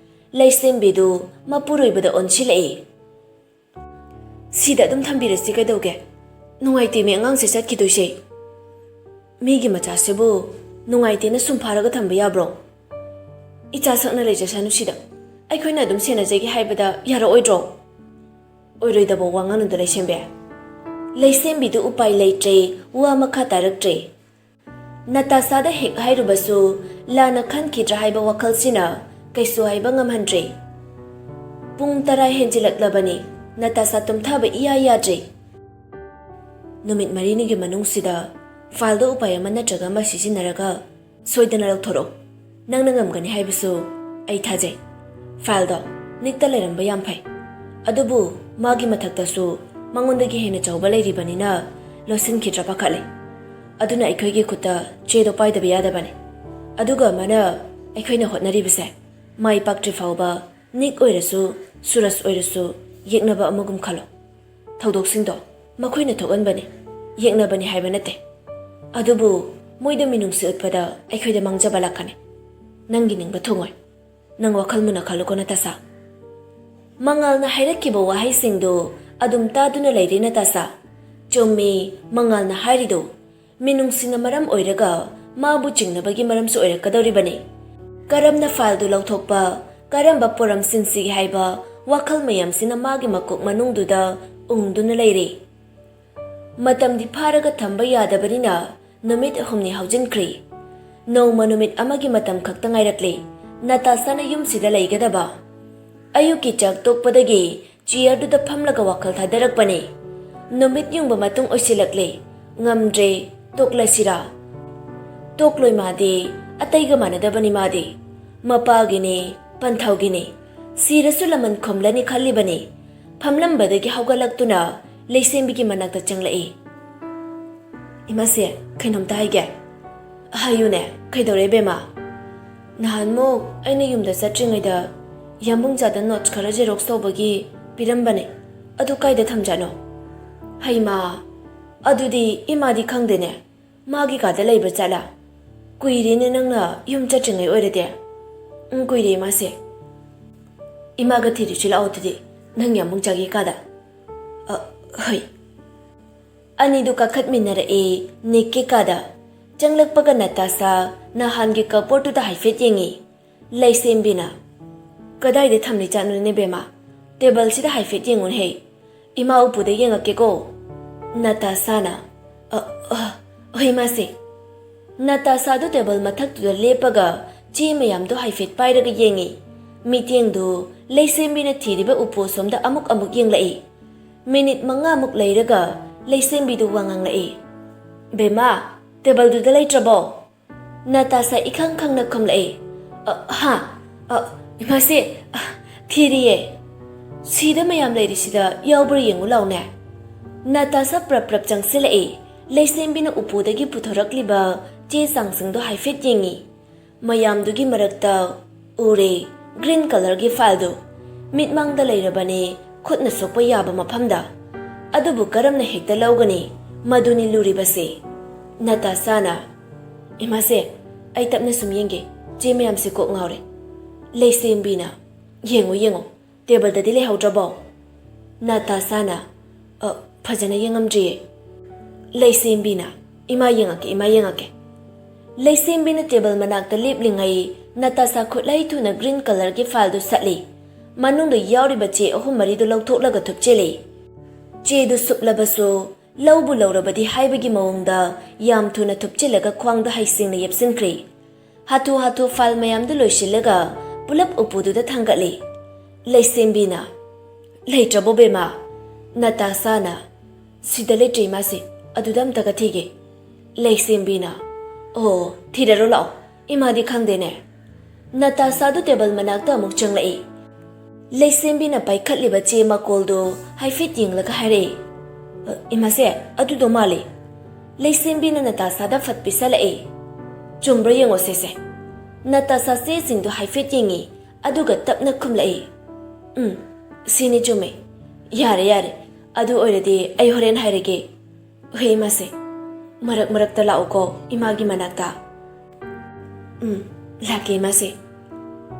ꯂꯩꯁꯦꯝꯕꯤꯗꯨ ꯃꯄꯨꯔꯣꯏꯕꯗ ꯑꯣꯟꯁꯤꯜꯂꯛꯏ꯫ "ꯁꯤꯗ ꯑꯗꯨꯝ ꯊꯝꯕꯤꯔꯁꯤ ꯀꯩꯗꯧꯒꯦ? ꯅꯨꯡꯉꯥꯏꯇꯦꯃꯤ ꯑꯉꯥꯡꯁꯦ ꯆꯠꯈꯤꯗꯣꯏꯁꯦ꯫ ꯃꯤꯒꯤ ꯃꯆꯥꯁꯤꯕꯨ ꯅꯨꯡꯉꯥꯏꯇꯦꯅ ꯁꯨꯝ ꯐꯥꯔꯒ ꯊꯝꯕ ꯌꯥꯕ꯭ꯔꯣ?" "ꯏꯆꯥ ꯁꯛꯅ ꯂꯩꯖꯁꯅꯨ ꯁꯤꯗ꯫ ꯑꯩꯈꯣꯏꯅ ꯑꯗꯨꯝ ꯁꯦꯟꯅꯖꯒꯦ ꯍꯥꯏꯕꯗ ꯌꯥꯔꯛꯑꯣꯏꯗ꯭ꯔꯣ?" "ꯑꯣꯏꯔꯣꯏꯗꯕ ꯋꯥ ꯉꯥꯡꯅꯨꯗ, ꯂꯩꯁꯦꯝꯕꯤ꯫" ꯂꯩꯁꯦꯝꯕꯤꯗꯨ ꯎꯄꯥꯏ ꯂꯩꯇ꯭ꯔꯦ, ꯋꯥ ꯃꯈꯥ ꯇꯥꯔꯛꯇ꯭ꯔꯦ꯫ ꯅꯇꯥꯁꯥꯗ ꯍꯦꯛ ꯍꯥꯏꯔꯨꯕꯁꯨ ꯂꯥꯟꯅ ꯈꯟꯈꯤꯗ꯭ꯔꯥ ꯍꯥꯏꯕ ꯋꯥꯈꯜꯁꯤꯅ ꯀꯩꯁꯨ ꯍꯥꯏꯕ ꯉꯝꯍꯟꯗ꯭ꯔꯦ꯫ ꯄꯨꯡ ꯇꯔꯥ ꯍꯦꯟꯖꯤꯜꯂꯛꯂꯕꯅꯤ, ꯅꯇꯥꯁꯥ ꯇꯨꯝꯊꯕ ꯏꯌꯥ ꯌꯥꯗ꯭ꯔꯦ꯫ "ꯅꯨꯃꯤꯠ ꯃꯔꯤꯅꯤꯒꯤ ꯃꯅꯨꯡꯁꯤꯗ ꯐꯥꯏꯜꯗꯣ ꯎꯄꯥꯏ ꯑꯃ ꯅꯠꯇ꯭ꯔꯒ ꯑꯃ ꯁꯤꯖꯤꯟꯅꯔꯒ ꯁꯣꯏꯗꯅ ꯂꯧꯊꯣꯔꯛꯎ꯫ ꯅꯪꯅ ꯉꯝꯒꯅꯤ ꯍꯥꯏꯕꯁꯨ ꯑꯩ ꯊꯥꯖꯩ꯫ ꯐꯥꯏꯜꯗꯣ ꯅꯤꯛꯇ ꯂꯩꯔꯝꯕ ꯌꯥꯝ ꯐꯩ, ꯑꯗꯨꯕꯨ ꯃꯥꯒꯤ ꯃꯊꯛꯇꯁꯨ ꯃꯉꯣꯟꯗꯒꯤ ꯍꯦꯟꯅ ꯆꯥꯎꯕ ꯂꯩꯔꯤꯕꯅꯤꯅ ꯂꯣꯠꯁꯤꯟꯈꯤꯗ꯭ꯔꯥ ꯄꯥꯈꯠꯂꯦ꯫ ꯑꯗꯨꯅ ꯑꯩꯈꯣꯏꯒꯤ ꯈꯨꯠꯇ ꯆꯦꯗꯣ ꯄꯥꯏꯗꯕ ꯌꯥꯗꯕꯅꯤ꯫ ꯑꯗꯨꯒ ꯑꯃꯅ, ꯑꯩꯈꯣꯏꯅ ꯍꯣꯠꯅꯔꯤꯕꯁꯦ ꯃꯥꯏ ꯄꯥꯛꯇ꯭ꯔꯤ ꯐꯥꯎꯕ ꯅꯤꯛ ꯑꯣꯏꯔꯁꯨ ꯁꯨꯔꯖ ꯑꯣꯏꯔꯁꯨ ꯌꯦꯛꯅꯕ ꯑꯃꯒꯨꯝ ꯈꯜꯂꯣ꯫ ꯊꯧꯗꯣꯛꯁꯤꯡꯗꯣ ꯃꯈꯣꯏꯅ ꯊꯣꯛꯍꯟꯕꯅꯤ, ꯌꯦꯛꯅꯕꯅꯤ ꯍꯥꯏꯕ ꯅꯠꯇꯦ꯫ ꯑꯗꯨꯕꯨ ꯃꯣꯏꯗ ꯃꯤꯅꯨꯡꯁꯤ ꯎꯠꯄꯗ ꯑꯩꯈꯣꯏꯗ ꯃꯥꯡꯖꯕ ꯂꯥꯛꯀꯅꯤ꯫ ꯅꯪꯒꯤ ꯅꯤꯡꯕ ꯊꯨꯡꯉꯣꯏ꯫ ꯅꯪ ꯋꯥꯈꯜ ꯃꯨꯟꯅ ꯈꯜꯂꯨꯀꯣ, ꯅꯇꯥꯁꯥ꯫" ꯃꯉꯥꯜꯅ ꯍꯥꯏꯔꯛꯈꯤꯕ ꯋꯥꯍꯩꯁꯤꯡꯗꯨ ꯑꯗꯨꯝ ꯇꯥꯗꯨꯅ ꯂꯩꯔꯦ ꯅꯇꯥꯁꯥ꯫ "ꯆꯨꯝꯃꯤ, ꯃꯉꯥꯜꯅ ꯍꯥꯏꯔꯤꯗꯨ꯫ ꯃꯤꯅꯨꯡꯁꯤꯅ ꯃꯔꯝ ꯑꯣꯏꯔꯒ ꯃꯥꯕꯨ ꯆꯤꯡꯅꯕꯒꯤ ꯃꯔꯝꯁꯨ ꯑꯣꯏꯔꯛꯀꯗꯧꯔꯤꯕꯅꯤ꯫ ꯀꯔꯝꯅ ꯐꯥꯏꯜꯗꯨ ꯂꯧꯊꯣꯛꯄ, ꯀꯔꯝꯕ ꯄꯣꯔꯝ ꯁꯤꯟꯁꯤꯒꯦ ꯍꯥꯏꯕ ꯋꯥꯈꯜ ꯃꯌꯥꯝꯁꯤꯅ ꯃꯥꯒꯤ ꯃꯀꯣꯛ ꯃꯅꯨꯡꯗꯨꯗ ꯎꯪꯗꯨꯅ ꯂꯩꯔꯦ꯫" ꯃꯇꯝꯗꯤ ꯐꯥꯔꯒ ꯊꯝꯕ ꯌꯥꯗꯕꯅꯤꯅ ꯅꯨꯃꯤꯠ ꯑꯍꯨꯝꯅꯤ ꯍꯧꯖꯤꯟꯈ꯭ꯔꯦ꯫ ꯅꯣꯡꯃ ꯅꯨꯃꯤꯠ ꯑꯃꯒꯤ ꯃꯇꯝ ꯈꯛꯇ ꯉꯥꯏꯔꯛꯂꯦ꯫ ꯅꯇꯥꯁꯥꯅ ꯌꯨꯝꯁꯤꯗ ꯂꯩꯒꯗꯕ꯫ ꯑꯌꯨꯛꯀꯤ ꯆꯥꯛ ꯇꯣꯛꯄꯗꯒꯤ ꯆꯤꯌꯔꯗꯨꯗ ꯐꯝꯂꯒ ꯋꯥꯈꯜ ꯊꯥꯗꯔꯛꯄꯅꯤ꯫ ꯅꯨꯃꯤꯠ ꯌꯨꯡꯕ ꯃꯇꯨꯡ ꯑꯣꯏꯁꯤꯜꯂꯛꯂꯦ꯫ ꯉꯝꯗ꯭ꯔꯦ, ꯇꯣꯛꯂꯁꯤꯔꯥ? ꯇꯣꯛꯂꯣꯏ ꯃꯥꯗꯤ, ꯑꯇꯩꯒ ꯃꯥꯟꯅꯗꯕꯅꯤ ꯃꯥꯗꯤ꯫ ꯃꯄꯥꯒꯤꯅꯤ, ꯄꯟꯊꯧꯒꯤꯅꯤ꯫ ꯁꯤꯔꯁꯨ ꯂꯃꯟ ꯈꯨꯝꯂꯅꯤ ꯈꯜꯂꯤꯕꯅꯤ꯫ ꯐꯝꯂꯝꯕꯗꯒꯤ ꯍꯧꯒꯠꯂꯛꯇꯨꯅ ꯂꯩꯁꯦꯝꯕꯤꯒꯤ ꯃꯅꯥꯛꯇ ꯆꯪꯂꯛꯏ꯫ "ꯏꯃꯥꯁꯦ, ꯀꯩꯅꯣꯝꯇ ꯍꯥꯏꯒꯦ꯫" "ꯍꯥꯏꯌꯨꯅꯦ, ꯀꯩꯗꯧꯔꯦ ꯕꯦꯝꯃ?" "ꯅꯍꯥꯟꯃꯨꯛ ꯑꯩꯅ ꯌꯨꯝꯗ ꯆꯠꯇ꯭ꯔꯤꯉꯩꯗ ꯌꯥꯝꯕꯨꯡꯆꯥꯗ ꯅꯣꯠꯁ ꯈꯔ ꯖꯦꯔꯣꯛꯁ ꯇꯧꯕꯒꯤ ꯄꯤꯔꯝꯕꯅꯦ꯫ ꯑꯗꯨ ꯀꯥꯏꯗ ꯊꯝꯖꯥꯠꯅꯣ?" "ꯍꯩꯃꯥ, ꯑꯗꯨꯗꯤ ꯏꯃꯥꯗꯤ ꯈꯪꯗꯦꯅꯦ꯫ ꯃꯥꯒꯤ ꯀꯥꯗ ꯂꯩꯕ ꯖꯥꯠꯂꯥ? ꯀꯨꯏꯔꯦꯅꯦ ꯅꯪꯅ ꯌꯨꯝ ꯆꯠꯇ꯭ꯔꯤꯉꯩ ꯑꯣꯏꯔꯗꯤ꯫" "ꯎꯝ, ꯀꯨꯏꯔꯦ ꯏꯃꯥꯁꯦ꯫" "ꯏꯃꯥꯒ ꯊꯤꯔꯨꯁꯤ ꯂꯥꯛꯑꯣ ꯑꯗꯨꯗꯤ, ꯅꯪ ꯌꯥꯝꯕꯨꯡꯆꯥꯒꯤ ꯀꯥꯗ꯫" "ꯑ, ꯍꯣꯏ꯫" ꯑꯅꯤꯗꯨ ꯀꯥꯈꯠꯃꯤꯟꯅꯔꯛꯏ ꯅꯤꯛꯀꯤ ꯀꯥꯗ꯫ ꯆꯪꯂꯛꯄꯒ ꯅꯇꯥꯁꯥ ꯅꯍꯥꯟꯒꯤ ꯀꯕꯣꯔꯗꯇꯨꯗ ꯍꯥꯏꯐꯦꯠ ꯌꯦꯡꯉꯤ꯫ ꯂꯩꯁꯦꯝꯕꯤꯅ, "ꯀꯗꯥꯏꯗ ꯊꯝꯂꯤꯖꯥꯠꯅꯣꯅꯦ ꯕꯦꯝꯃ? ꯇꯦꯕꯜꯁꯤꯗ ꯍꯥꯏꯐꯦꯠ ꯌꯦꯡꯉꯨꯅꯦ ꯍꯦ꯫ ꯏꯃꯥ ꯎꯄꯨꯗ ꯌꯦꯡꯉꯛꯀꯦꯀꯣ"꯫ ꯅꯇꯥꯁꯥꯅ, "ꯑ, ꯑ, ꯍꯣꯏ ꯏꯃꯥꯁꯦ"꯫ ꯅꯇꯥꯁꯥꯗꯨ ꯇꯦꯕꯜ ꯃꯊꯛꯇꯨꯗ ꯂꯦꯞꯄꯒ ꯆꯦ ꯃꯌꯥꯝꯗꯨ ꯍꯥꯏꯐꯦꯠ ꯄꯥꯏꯔꯒ ꯌꯦꯡꯉꯤ꯫ ꯃꯤꯠꯌꯦꯡꯗꯨ ꯂꯩꯁꯦꯝꯕꯤꯅ ꯊꯤꯔꯤꯕ ꯎꯄꯨ ꯑꯁꯣꯝꯗ ꯑꯃꯨꯛ ꯑꯃꯨꯛ ꯌꯦꯡꯂꯛꯏ꯫ ꯃꯤꯅꯤꯠ ꯃꯉꯥꯃꯨꯛ ꯂꯩꯔꯒ ꯂꯩꯁꯦꯝꯕꯤꯗꯨ ꯋꯥ ꯉꯥꯡꯂꯛꯏ꯫ "ꯕꯦꯝꯃ, ꯇꯦꯕꯜꯗꯨꯗ ꯂꯩꯇ꯭ꯔꯕꯣ?" ꯅꯇꯥꯁꯥ ꯏꯈꯪ ꯈꯪꯅ ꯈꯨꯝꯂꯛꯏ꯫ "ꯑ, ꯍꯥ? ꯑ, ꯏꯃꯥꯁꯦ, ꯑ, ꯊꯤꯔꯤꯌꯦ꯫ ꯁꯤꯗ ꯃꯌꯥꯝ ꯂꯩꯔꯤꯁꯤꯗ ꯌꯥꯎꯕ꯭ꯔꯥ ꯌꯦꯡꯉꯨ ꯂꯥꯎꯅꯦ"꯫ ꯅꯇꯥꯁꯥ ꯄ꯭ꯔꯞ ꯄ꯭ꯔꯞ ꯆꯪꯁꯤꯜꯂꯛꯏ꯫ ꯂꯩꯁꯦꯝꯕꯤꯅ ꯎꯄꯨꯗꯒꯤ ꯄꯨꯊꯣꯔꯛꯂꯤꯕ ꯆꯦ ꯆꯥꯡꯁꯤꯡꯗꯣ ꯍꯥꯏꯐꯦꯠ ꯌꯦꯡꯉꯤ꯫ ꯃꯌꯥꯝꯗꯨꯒꯤ ꯃꯔꯛꯇ ꯎꯔꯦ green colourꯒꯤ fileꯗꯨ꯫ ꯃꯤꯠꯃꯥꯡꯗ ꯂꯩꯔꯕꯅꯤ, ꯈꯨꯠꯅ ꯁꯣꯛꯄ ꯌꯥꯕ ꯃꯐꯝꯗ꯫ ꯑꯗꯨꯕꯨ ꯀꯔꯝꯅ ꯍꯦꯛꯇ ꯂꯧꯒꯅꯤ? ꯃꯗꯨꯅꯤ ꯂꯨꯔꯤꯕꯁꯦ꯫ ꯅꯇꯥꯁꯥꯅ, "ꯏꯃꯥꯁꯦ, ꯑꯩ ꯇꯞꯅ ꯁꯨꯝ ꯌꯦꯡꯒꯦ꯫ ꯆꯦ ꯃꯌꯥꯝꯁꯦ ꯀꯣꯛ ꯉꯥꯎꯔꯦ"꯫ ꯂꯩꯁꯦꯝꯕꯤꯅ, "ꯌꯦꯡꯉꯣ, ꯌꯦꯡꯉꯣ, ꯇꯦꯕꯜꯗꯗꯤ ꯂꯩꯍꯧꯗ꯭ꯔꯕꯣ?" ꯅꯇꯥꯁꯥꯅ, "ꯑ, ꯐꯖꯅ ꯌꯦꯡꯉꯝꯗ꯭ꯔꯤꯌꯦ"꯫ ꯂꯩꯁꯦꯝꯕꯤꯅ, "ꯏꯃꯥ ꯌꯦꯡꯉꯛꯀꯦ, ꯏꯃꯥ ꯌꯦꯡꯉꯛꯀꯦ"꯫ ꯂꯩꯁꯦꯝꯕꯤꯅ ꯇꯦꯕꯜ ꯃꯅꯥꯛꯇ ꯂꯦꯞꯂꯤꯉꯩ ꯅꯇꯥꯁꯥ ꯈꯨꯠꯂꯥꯏ ꯊꯨꯅ green colourꯒꯤ fileꯗꯨ ꯁꯠꯂꯤ꯫ ꯃꯅꯨꯡꯗ ꯌꯥꯎꯔꯤꯕ ꯆꯦ ꯑꯍꯨꯝ ꯃꯔꯤꯗꯨ ꯂꯧꯊꯣꯛꯂꯒ ꯊꯨꯞꯆꯤꯜꯂꯤ꯫ ꯆꯦꯗꯨ ꯁꯨꯞꯂꯕꯁꯨ ꯂꯧꯕꯨ ꯂꯧꯔꯕꯗꯤ ꯍꯥꯏꯕꯒꯤ ꯃꯑꯣꯡꯗ ꯌꯥꯝ ꯊꯨꯅ ꯊꯨꯞꯆꯤꯜꯂꯒ ꯈ꯭ꯋꯥꯡꯗ ꯍꯩꯁꯤꯡꯅ ꯌꯦꯞꯁꯤꯟꯈ꯭ꯔꯦ꯫ ꯍꯥꯊꯨ ꯍꯥꯊꯨ file ꯃꯌꯥꯝꯗꯨ ꯂꯣꯏꯁꯤꯜꯂꯒ ꯄꯨꯂꯞ ꯎꯄꯨꯗꯨꯗ ꯊꯥꯡꯒꯠꯂꯤ꯫ ꯂꯩꯁꯦꯝꯕꯤꯅ, "ꯂꯩꯇ꯭ꯔꯕꯣ ꯕꯦꯝꯃ?" ꯅꯇꯥꯁꯥꯅ, "ꯁꯤꯗ ꯂꯩꯇ꯭ꯔꯦ ꯏꯃꯥꯁꯦ, ꯑꯗꯨꯗ ꯑꯝꯇꯒ ꯊꯤꯒꯦ"꯫ ꯂꯩꯁꯦꯝꯕꯤꯅ, "ꯑꯣ, ꯊꯤꯔꯔꯣ ꯂꯥꯛꯑꯣ, ꯏꯃꯥꯗꯤ ꯈꯪꯗꯦꯅꯦ"꯫ ꯅꯇꯥꯁꯥꯗꯨ ꯇꯦꯕꯜ ꯃꯅꯥꯛꯇ ꯑꯃꯨꯛ ꯆꯪꯂꯛꯏ꯫ ꯂꯩꯁꯦꯝꯕꯤꯅ ꯄꯥꯏꯈꯠꯂꯤꯕ ꯆꯦ ꯃꯀꯣꯜꯗꯨ ꯍꯥꯏꯐꯦꯠ ꯌꯦꯡꯂꯒ ꯍꯥꯏꯔꯛꯏ, "ꯑ, ꯏꯃꯥꯁꯦ, ꯑꯗꯨꯗꯣ ꯃꯥꯜꯂꯤ"꯫ ꯂꯩꯁꯦꯝꯕꯤꯅ ꯅꯇꯥꯁꯥꯗ ꯐꯠ ꯄꯤꯁꯜꯂꯛꯏ꯫ "ꯆꯨꯝꯕ꯭ꯔꯥ ꯌꯦꯡꯉꯣ ꯁꯦꯁꯦ"꯫ ꯅꯇꯥꯁꯥ ꯆꯦꯁꯤꯡꯗꯨ ꯍꯥꯏꯐꯦꯠ ꯌꯦꯡꯉꯤ, ꯑꯗꯨꯒ ꯇꯞꯅ ꯈꯨꯝꯂꯛꯏ, "ꯎꯝ, ꯁꯤꯅꯤ ꯆꯨꯝꯃꯦ꯫ ꯌꯥꯔꯦ, ꯌꯥꯔꯦ, ꯑꯗꯨ ꯑꯣꯏꯔꯗꯤ ꯑꯩ ꯍꯣꯔꯦꯟ ꯍꯥꯏꯔꯒꯦ"꯫ ꯍꯣꯏ ꯏꯃꯥꯁꯦ, ꯃꯔꯛ ꯃꯔꯛꯇ ꯂꯥꯛꯎꯀꯣ ꯏꯃꯥꯒꯤ ꯃꯅꯥꯛꯇ꯫ ꯎꯝ, ꯂꯥꯛꯀꯦ ꯏꯃꯥꯁꯦ꯫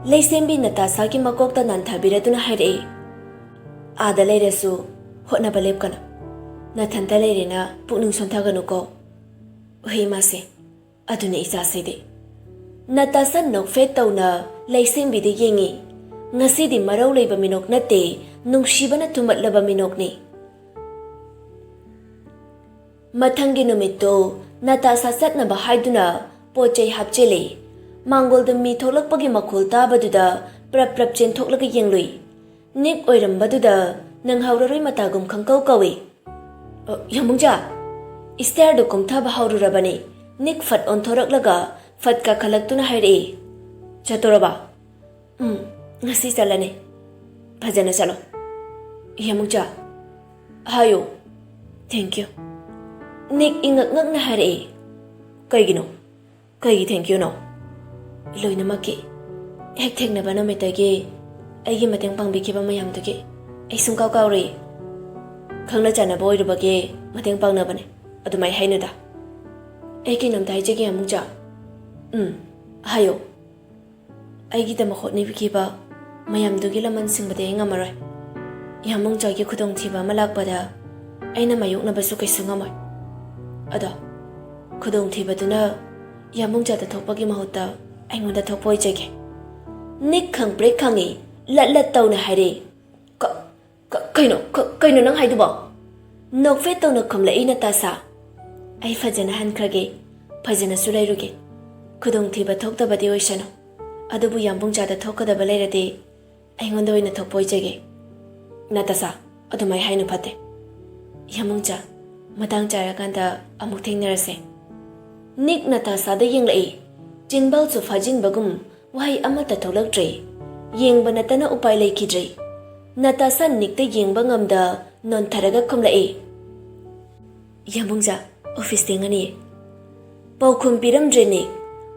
ꯂꯩꯁꯦꯝꯕꯤ ꯅꯇꯥꯁꯥꯒꯤ ꯃꯀꯣꯛꯇ ꯅꯥꯟꯊꯕꯤꯔꯗꯨꯅ ꯍꯥꯏꯔꯛꯏ, "ꯑꯥꯗ ꯂꯩꯔꯁꯨ ꯍꯣꯠꯅꯕ ꯂꯦꯞꯀꯅꯨ꯫ ꯅꯊꯟꯇ ꯂꯩꯔꯦꯅ ꯄꯨꯛꯅꯤꯡ ꯁꯣꯟꯊꯒꯅꯨꯀꯣ"꯫ ꯍꯣꯏ ꯏꯃꯥꯁꯦ, ꯑꯗꯨꯅ ꯏꯆꯥꯁꯤꯗꯤ꯫ ꯅꯇꯥꯁꯥ ꯅꯣꯛꯐꯦꯠ ꯇꯧꯅ ꯂꯩꯁꯦꯝꯕꯤꯗ ꯌꯦꯡꯉꯤ꯫ ꯉꯁꯤꯗꯤ ꯃꯔꯧ ꯂꯩꯕ ꯃꯤꯅꯣꯛ ꯅꯠꯇꯦ, ꯅꯨꯡꯁꯤꯕꯅ ꯊꯨꯝꯃꯠꯂꯕ ꯃꯤꯅꯣꯛꯅꯤ꯫ ꯃꯊꯪꯒꯤ ꯅꯨꯃꯤꯠꯇꯣ ꯅꯇꯥꯁꯥ ꯆꯠꯅꯕ ꯍꯥꯏꯗꯨꯅ ꯄꯣꯠ ꯆꯩ ꯍꯥꯞꯆꯤꯜꯂꯤ꯫ ꯃꯥꯡꯒꯣꯜꯗ ꯃꯤ ꯊꯣꯛꯂꯛꯄꯒꯤ ꯃꯈꯣꯜ ꯇꯥꯕꯗꯨꯗ ꯄ꯭ꯔꯞ ꯄ꯭ꯔꯞ ꯆꯦꯟꯊꯣꯛꯂꯒ ꯌꯦꯡꯂꯨꯏ꯫ ꯅꯤꯛ ꯑꯣꯏꯔꯝꯕꯗꯨꯗ ꯅꯪꯍꯧꯔꯔꯣꯏ ꯃꯇꯥꯒꯨꯝ ꯈꯪꯀꯧ ꯀꯧꯏ꯫ "ꯑ, ꯌꯥꯃꯨꯡꯖꯥ!" ꯏꯁꯇ꯭ꯌꯥꯔꯗꯨ ꯀꯨꯝꯊꯕ ꯍꯧꯔꯨꯔꯕꯅꯤ꯫ ꯅꯤꯛ ꯐꯠ ꯑꯣꯟꯊꯣꯔꯛꯂꯒ ꯐꯠ ꯀꯥꯈꯠꯂꯛꯇꯨꯅ ꯍꯥꯏꯔꯛꯏ, "ꯆꯠꯇꯣꯔꯕ?" "ꯎꯝ, ꯉꯁꯤ ꯆꯠꯂꯅꯤ꯫ ꯐꯖꯅ ꯆꯠꯂꯣ, ꯌꯥꯃꯨꯡꯖꯥ꯫ ꯍꯥꯏꯌꯣ, thank you꯫" ꯅꯤꯛ ꯏꯉꯛ ꯉꯛꯅ ꯍꯥꯏꯔꯛꯏ, "ꯀꯩꯒꯤꯅꯣ? ꯀꯩꯒꯤ thank youꯅꯣ?" "ꯂꯣꯏꯅꯃꯛꯀꯤ꯫ ꯍꯦꯛ ꯊꯦꯡꯅꯕ ꯅꯨꯃꯤꯠꯇꯒꯤ ꯑꯩꯒꯤ ꯃꯇꯦꯡ ꯄꯥꯡꯕꯤꯈꯤꯕ ꯃꯌꯥꯝꯗꯨꯒꯤ꯫ ꯑꯩ ꯁꯨꯡꯀꯥꯎ ꯀꯥꯎꯔꯣꯏ꯫ ꯈꯪꯅ ꯆꯥꯟꯅꯕ ꯑꯣꯏꯔꯨꯕꯒꯤ ꯃꯇꯦꯡ ꯄꯥꯡꯅꯕꯅꯦ꯫ ꯑꯗꯨꯃꯥꯏ ꯍꯥꯏꯅꯨꯗ꯫ ꯑꯩ ꯀꯩꯅꯣꯝꯇ ꯍꯥꯏꯖꯒꯦ, ꯌꯥꯃꯨꯡꯖꯥ꯫" "ꯎꯝ, ꯍꯥꯏꯌꯣ꯫" "ꯑꯩꯒꯤꯗꯃꯛ ꯍꯣꯠꯅꯕꯤꯈꯤꯕ ꯃꯌꯥꯝꯗꯨꯒꯤ ꯂꯃꯟ ꯁꯤꯡꯕꯗꯤ ꯑꯩ ꯉꯝꯃꯔꯣꯏ꯫ ꯌꯥꯃꯨꯡꯖꯥꯒꯤ ꯈꯨꯗꯣꯡꯊꯤꯕ ꯑꯃ ꯂꯥꯛꯄꯗ ꯑꯩꯅ ꯃꯥꯌꯣꯛꯅꯕꯁꯨ ꯀꯩꯁꯨ ꯉꯝꯃꯣꯏ꯫ ꯑꯗꯣ ꯈꯨꯗꯣꯡꯊꯤꯕꯗꯨꯅ ꯌꯥꯃꯨꯡꯖꯥꯗ ꯊꯣꯛꯄꯒꯤ ꯃꯍꯨꯠꯇ ꯑꯩꯉꯣꯟꯗ ꯊꯣꯛꯄ ꯑꯣꯏꯖꯒꯦ꯫" ꯅꯤꯛ ꯈꯪꯄ꯭ꯔꯦꯛ ꯈꯪꯉꯤ, ꯂꯠ ꯂꯠ ꯇꯧꯅ ꯍꯥꯏꯔꯛꯏ, "ꯀ-, ꯀ-, ꯀꯩꯅꯣ, ꯀ-, ꯀꯩꯅꯣ ꯅꯪ ꯍꯥꯏꯗꯨꯕꯣ?" ꯅꯣꯛꯐꯦꯠ ꯇꯧꯅ ꯈꯨꯝꯂꯛꯏ ꯅꯇꯥꯁꯥ꯫ "ꯑꯩ ꯐꯖꯅ ꯍꯟꯈ꯭ꯔꯒꯦ, ꯐꯖꯅꯁꯨ ꯂꯩꯔꯨꯒꯦ꯫ ꯈꯨꯗꯣꯡꯊꯤꯕ ꯊꯣꯛꯇꯕꯗꯤ ꯑꯣꯏꯁꯅꯨ, ꯑꯗꯨꯕꯨ ꯌꯥꯝꯕꯨꯡꯖꯥꯗ ꯊꯣꯛꯀꯗꯕ ꯂꯩꯔꯗꯤ ꯑꯩꯉꯣꯟꯗ ꯑꯣꯏꯅ ꯊꯣꯛꯄ ꯑꯣꯏꯖꯒꯦ꯫" "ꯅꯇꯥꯁꯥ, ꯑꯗꯨꯃꯥꯏ ꯍꯥꯏꯅꯨ, ꯐꯠꯇꯦ꯫ ꯌꯥꯝꯕꯨꯡꯖꯥ, ꯃꯇꯥꯡ ꯆꯥꯔꯀꯥꯟꯗ ꯑꯃꯨꯛ ꯊꯦꯡꯅꯔꯁꯦ꯫" ꯅꯤꯛ ꯅꯇꯥꯁꯥꯗ ꯌꯦꯡꯂꯛꯏ꯫ ꯆꯤꯟꯕꯥꯜꯁꯨ ꯐꯥꯖꯤꯟꯕꯒꯨꯝ ꯋꯥꯍꯩ ꯑꯃꯠꯇ ꯊꯣꯛꯂꯛꯇ꯭ꯔꯦ꯫ ꯌꯦꯡꯕ ꯅꯠꯇꯅ ꯎꯄꯥꯏ ꯂꯩꯈꯤꯗ꯭ꯔꯦ꯫ ꯅꯇꯥꯁꯥ ꯅꯤꯛꯇ ꯌꯦꯡꯕ ꯉꯝꯗ ꯅꯣꯟꯊꯔꯒ ꯈꯨꯝꯂꯛꯏ, "ꯌꯥꯝꯕꯨꯡꯖꯥ, ꯑꯣꯐꯤꯁ ꯊꯦꯡꯉꯅꯤ꯫" ꯄꯥꯎꯈꯨꯝ ꯄꯤꯔꯝꯗ꯭ꯔꯦ ꯅꯤꯛ꯫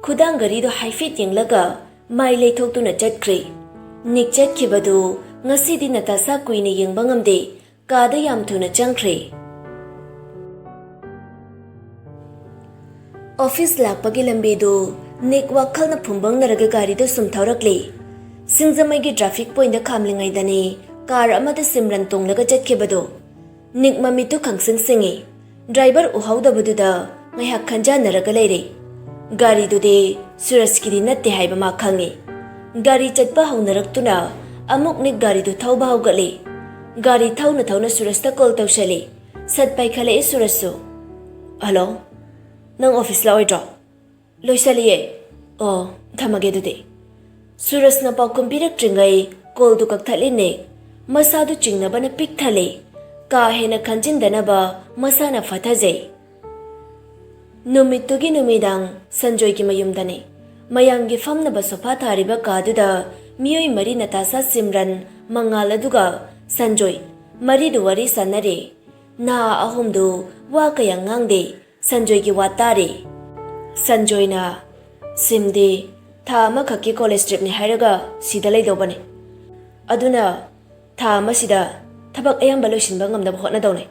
ꯈꯨꯗꯥꯡ ꯘꯔꯤꯗꯣ ꯍꯥꯏꯐꯦꯠ ꯌꯦꯡꯂꯒ ꯃꯥꯏ ꯂꯩꯊꯣꯛꯇꯨꯅ ꯆꯠꯈ꯭ꯔꯦ꯫ ꯅꯤꯛ ꯆꯠꯈꯤꯕꯗꯨ ꯉꯁꯤꯗꯤ ꯅꯇꯥꯁꯥ ꯀꯨꯏꯅ ꯌꯦꯡꯕ ꯉꯝꯗꯦ꯫ ꯀꯥꯗ ꯌꯥꯝ ꯊꯨꯅ ꯆꯪꯈ꯭ꯔꯦ꯫ ꯑꯣꯐꯤꯁ ꯂꯥꯛꯄꯒꯤ ꯂꯝꯕꯤꯗꯨ ꯅꯤꯛ ꯋꯥꯈꯜꯅ ꯐꯨꯝꯕꯪꯅꯔꯒ ꯒꯥꯔꯤꯗꯨ ꯁꯨꯝ ꯊꯧꯔꯛꯂꯤ꯫ ꯁꯤꯡꯖꯃꯩꯒꯤ ꯇ꯭ꯔꯥꯐꯤꯛ ꯄꯣꯏꯟꯗ ꯈꯥꯝꯂꯤꯉꯩꯗꯅꯤ ꯀꯥꯔ ꯑꯃꯗ ꯁꯤꯝꯔꯟ ꯇꯣꯡꯂꯒ ꯆꯠꯈꯤꯕꯗꯨ꯫ ꯅꯤꯛ ꯃꯃꯤꯠꯇꯨ ꯈꯪꯁꯤꯡ ꯁꯤꯡꯉꯤ꯫ ꯗ꯭ꯔꯥꯏꯚꯔ ꯎꯍꯧꯗꯕꯗꯨꯗ ꯉꯥꯏꯍꯥꯛ ꯈꯟꯖꯥꯟꯅꯔꯒ ꯂꯩꯔꯦ꯫ ꯒꯥꯔꯤꯗꯨꯗꯤ ꯁꯨꯔꯖꯀꯤꯗꯤ ꯅꯠꯇꯦ ꯍꯥꯏꯕ ꯃꯥ ꯈꯪꯉꯤ꯫ ꯒꯥꯔꯤ ꯆꯠꯄ ꯍꯧꯅꯔꯛꯇꯨꯅ ꯑꯃꯨꯛ ꯅꯤꯛ ꯒꯥꯔꯤꯗꯨ ꯊꯧꯕ ꯍꯧꯒꯠꯂꯤ꯫ ꯒꯥꯔꯤ ꯊꯧꯅ ꯊꯧꯅ ꯁꯨꯔꯖꯇ ꯀꯣꯜ ꯇꯧꯁꯜꯂꯤ꯫ ꯁꯠ ꯄꯥꯏꯈꯠꯂꯛꯏ ꯁꯨꯔꯖꯁꯨ꯫ "ꯍꯜꯂꯣ, ꯅꯪ ꯑꯣꯐꯤꯁ ꯂꯥꯛꯑꯣꯏꯗ꯭ꯔꯣ?" "ꯂꯣꯏꯁꯜꯂꯤꯌꯦ꯫ ꯑꯣ, ꯊꯝꯃꯒꯦ ꯑꯗꯨꯗꯤ꯫" ꯁꯨꯔꯖꯅ ꯄꯥꯎꯈꯨꯝ ꯄꯤꯔꯛꯇ꯭ꯔꯤꯉꯩ ꯀꯣꯜꯗꯨ ꯀꯛꯊꯠꯂꯤꯅꯦ꯫ ꯃꯁꯥꯗꯨ ꯆꯤꯡꯅꯕꯅ ꯄꯤꯛ ꯊꯜꯂꯤ꯫ ꯀꯥ ꯍꯦꯟꯅ ꯈꯟꯖꯤꯟꯗꯅꯕ ꯃꯁꯥꯅ ꯐꯊꯖꯩ꯫ ꯅꯨꯃꯤꯠꯇꯨꯒꯤ ꯅꯨꯃꯤꯗꯥꯡ ꯁꯟꯖꯣꯏꯒꯤ ꯃꯌꯨꯝꯗꯅꯤ꯫ ꯃꯌꯥꯝꯒꯤ ꯐꯝꯅꯕ ꯁꯣꯐꯥ ꯊꯥꯔꯤꯕ ꯀꯥꯗꯨꯗ ꯃꯤꯑꯣꯏ ꯃꯔꯤ, ꯅꯇꯥꯁꯥ, ꯁꯤꯝꯔꯟ, ꯃꯉꯥꯜ ꯑꯗꯨꯒ ꯁꯟꯖꯣꯏ, ꯃꯔꯤꯗꯨ ꯋꯥꯔꯤ ꯁꯥꯟꯅꯔꯤ꯫ ꯅꯍꯥ ꯑꯍꯨꯝꯗꯨ ꯋꯥ ꯀꯌꯥ ꯉꯥꯡꯗꯦ꯫ ꯁꯟꯖꯣꯏꯒꯤ ꯋꯥ ꯇꯥꯔꯤ꯫ ꯁꯟꯖꯣꯏꯅ, "ꯁꯤꯝꯗꯤ ꯊꯥ ꯑꯃꯈꯛꯀꯤ ꯀꯣꯂꯦꯖ ꯇ꯭ꯔꯤꯞꯅꯤ ꯍꯥꯏꯔꯒ ꯁꯤꯗ ꯂꯩꯗꯧꯕꯅꯤ꯫ ꯑꯗꯨꯅ ꯊꯥ ꯑꯃꯁꯤꯗ ꯊꯕꯛ ꯑꯌꯥꯝꯕ ꯂꯣꯏꯁꯤꯟꯕ ꯉꯝꯅꯕ ꯍꯣꯠꯅꯗꯧꯅꯤ꯫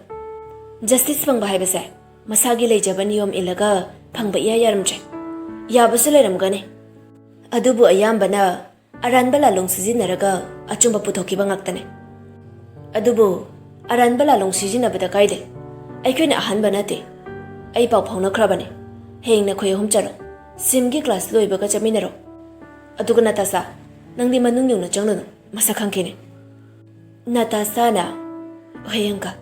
ꯖꯁꯇꯤꯁ ꯐꯪꯕ ꯍꯥꯏꯕꯁꯦ ꯃꯁꯥꯒꯤ ꯂꯩꯖꯕ ꯅꯤꯌꯣꯝ ꯏꯜꯂꯒ ꯐꯪꯕ ꯏꯌꯥ ꯌꯥꯔꯝꯗ꯭ꯔꯦ꯫ ꯌꯥꯕꯁꯨ ꯂꯩꯔꯝꯒꯅꯤ, ꯑꯗꯨꯕꯨ ꯑꯌꯥꯝꯕꯅ ꯑꯔꯥꯟꯕ ꯂꯥꯂꯣꯡ ꯁꯤꯖꯤꯟꯅꯔꯒ ꯑꯆꯨꯝꯕ ꯄꯨꯊꯣꯛꯈꯤꯕ ꯉꯥꯛꯇꯅꯤ꯫ ꯑꯗꯨꯕꯨ ꯑꯔꯥꯟꯕ ꯂꯥꯂꯣꯡ ꯁꯤꯖꯤꯟꯅꯕꯗ ꯀꯥꯏꯗꯦ꯫ ꯑꯩꯈꯣꯏꯅ ꯑꯍꯥꯟꯕ ꯅꯠꯇꯦ꯫ ꯑꯩ ꯄꯥꯎ ꯐꯥꯎꯅꯈ꯭ꯔꯕꯅꯤ꯫ ꯍꯌꯦꯡ ꯅꯈꯣꯏ ꯑꯍꯨꯝ ꯆꯠꯂꯣ꯫ ꯁꯤꯝꯒꯤ ꯀ꯭ꯂꯥꯁ ꯂꯣꯏꯕꯒ ꯆꯠꯃꯤꯟꯅꯔꯣ꯫ ꯑꯗꯨꯒ ꯅꯇꯥꯁꯥ, ꯅꯪꯗꯤ ꯃꯅꯨꯡ ꯌꯧꯅ ꯆꯪꯂꯨꯅꯨ꯫ ꯃꯁꯛ ꯈꯪꯈꯤꯅꯤ꯫" ꯅꯇꯥꯁꯥꯅ, "ꯍꯣꯏ, ꯑꯪꯀꯜ꯫"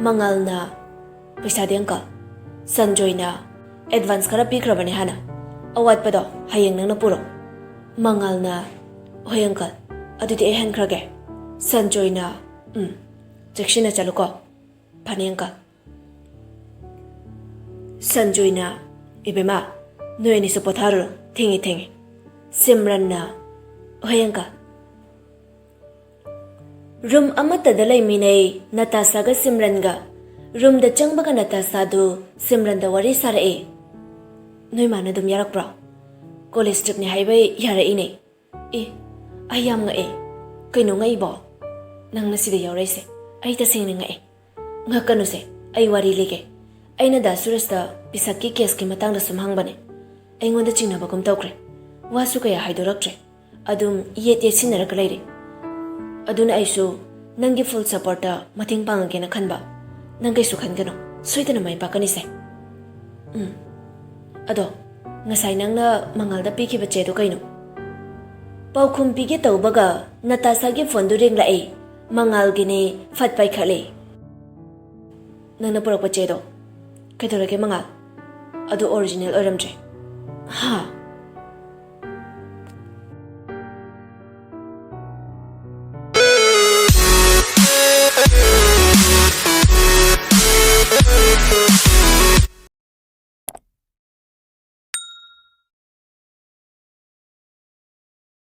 ꯃꯉꯥꯜꯅ, "ꯄꯩꯁꯥꯗꯤ, ꯑꯪꯀꯜ?" ꯁꯟꯖꯣꯏꯅ, "ꯑꯦꯗꯚꯥꯟꯁ ꯈꯔ ꯄꯤꯈ꯭ꯔꯕꯅꯦ ꯍꯥꯟꯅ꯫ ꯑꯋꯥꯠꯄꯗꯣ ꯍꯌꯦꯡ ꯅꯪꯅ ꯄꯨꯔꯣ꯫" ꯃꯉꯥꯜꯅ, "ꯍꯣꯏ, ꯑꯪꯀꯜ꯫ ꯑꯗꯨꯗꯤ ꯑꯩ ꯍꯟꯈ꯭ꯔꯒꯦ꯫" ꯁꯟꯖꯣꯏꯅ, "ꯎꯝ, ꯆꯦꯛꯁꯤꯟꯅ ꯆꯠꯂꯨꯀꯣ꯫" "ꯐꯅꯤ, ꯑꯪꯀꯜ꯫" ꯁꯟꯖꯣꯏꯅ, "ꯏꯕꯦꯝꯃ, ꯅꯣꯏ ꯑꯅꯤꯁꯨ ꯄꯣꯊꯥꯔꯨꯔꯣ, ꯊꯦꯡꯉꯦ, ꯊꯦꯡꯉꯦ꯫" ꯁꯤꯝꯔꯟꯅ, "ꯍꯣꯏ, ꯑꯪꯀꯜ꯫" ꯔꯨꯝ ꯑꯃꯠꯇꯗ ꯂꯩꯃꯤꯟꯅꯩ ꯅꯇꯥꯁꯥꯒ ꯁꯤꯝꯔꯟꯒ꯫ ꯔꯨꯝꯗ ꯆꯪꯕꯒ ꯅꯇꯥꯁꯥꯗꯨ ꯁꯤꯝꯔꯟꯗ ꯋꯥꯔꯤ ꯁꯥꯔꯛꯏ꯫ "ꯅꯣꯏ ꯃꯥꯅ ꯑꯗꯨꯝ ꯌꯥꯔꯛꯄ꯭ꯔꯣ? ꯀꯣꯂꯦꯖ ꯇ꯭ꯔꯤꯞꯅꯤ ꯍꯥꯏꯕꯩ ꯌꯥꯔꯛꯏꯅꯦ꯫" "ꯑꯦ, ꯑꯩ ꯌꯥꯝ ꯉꯛꯑꯦ꯫" "ꯀꯩꯅꯣ ꯉꯛꯏꯕꯣ?" "ꯅꯪꯅ ꯁꯤꯗ ꯌꯥꯎꯔꯛꯏꯁꯦ ꯑꯩ ꯇꯁꯦꯡꯅ ꯉꯛꯑꯦ꯫" "ꯉꯛꯀꯅꯨꯁꯦ, ꯑꯩ ꯋꯥꯔꯤ ꯂꯤꯒꯦ꯫ ꯑꯩꯅ ꯗꯥ ꯁꯨꯔꯖꯇ ꯄꯤꯁꯛꯀꯤ ꯀꯦꯁꯀꯤ ꯃꯇꯥꯡꯗ ꯁꯨꯝ ꯍꯪꯕꯅꯦ꯫ ꯑꯩꯉꯣꯟꯗ ꯆꯤꯡꯅꯕꯒꯨꯝ ꯇꯧꯈ꯭ꯔꯦ꯫ ꯋꯥꯁꯨ ꯀꯌꯥ ꯍꯥꯏꯗꯣꯔꯛꯇ꯭ꯔꯦ꯫ ꯑꯗꯨꯝ ꯌꯦꯠ ꯌꯦꯠꯁꯤꯟꯅꯔꯒ ꯂꯩꯔꯦ꯫ ꯑꯗꯨꯅ ꯑꯩꯁꯨ ꯅꯪꯒꯤ ꯐꯨꯜ ꯁꯄꯣꯔꯠꯇ ꯃꯇꯦꯡ ꯄꯥꯡꯉꯒꯦꯅ ꯈꯟꯕ꯫ ꯅꯪ ꯀꯩꯁꯨ ꯈꯟꯒꯅꯨ, ꯁꯣꯏꯗꯅ ꯃꯥꯏ ꯄꯥꯛꯀꯅꯤꯁꯦ꯫ ꯎꯝ꯫ ꯑꯗꯣ, ꯉꯁꯥꯏ ꯅꯪꯅ ꯃꯉꯥꯜꯗ ꯄꯤꯈꯤꯕ ꯆꯦꯗꯣ ꯀꯩꯅꯣ?" ꯄꯥꯎꯈꯨꯝ ꯄꯤꯒꯦ ꯇꯧꯕꯒ ꯅꯇꯥꯁꯥꯒꯤ ꯐꯣꯟꯗꯨ ꯔꯤꯡꯂꯛꯏ꯫ ꯃꯉꯥꯜꯒꯤꯅꯦ꯫ ꯐꯠ ꯄꯥꯏꯈꯠꯂꯦ꯫ "ꯅꯪꯅ ꯄꯨꯔꯛꯄ ꯆꯦꯗꯣ ꯀꯩꯗꯧꯔꯒꯦ ꯃꯉꯥꯜ? ꯑꯗꯨ ꯑꯣꯔꯤꯖꯤꯅꯦꯜ ꯑꯣꯏꯔꯝꯗ꯭ꯔꯦ꯫" "ꯍꯥ?"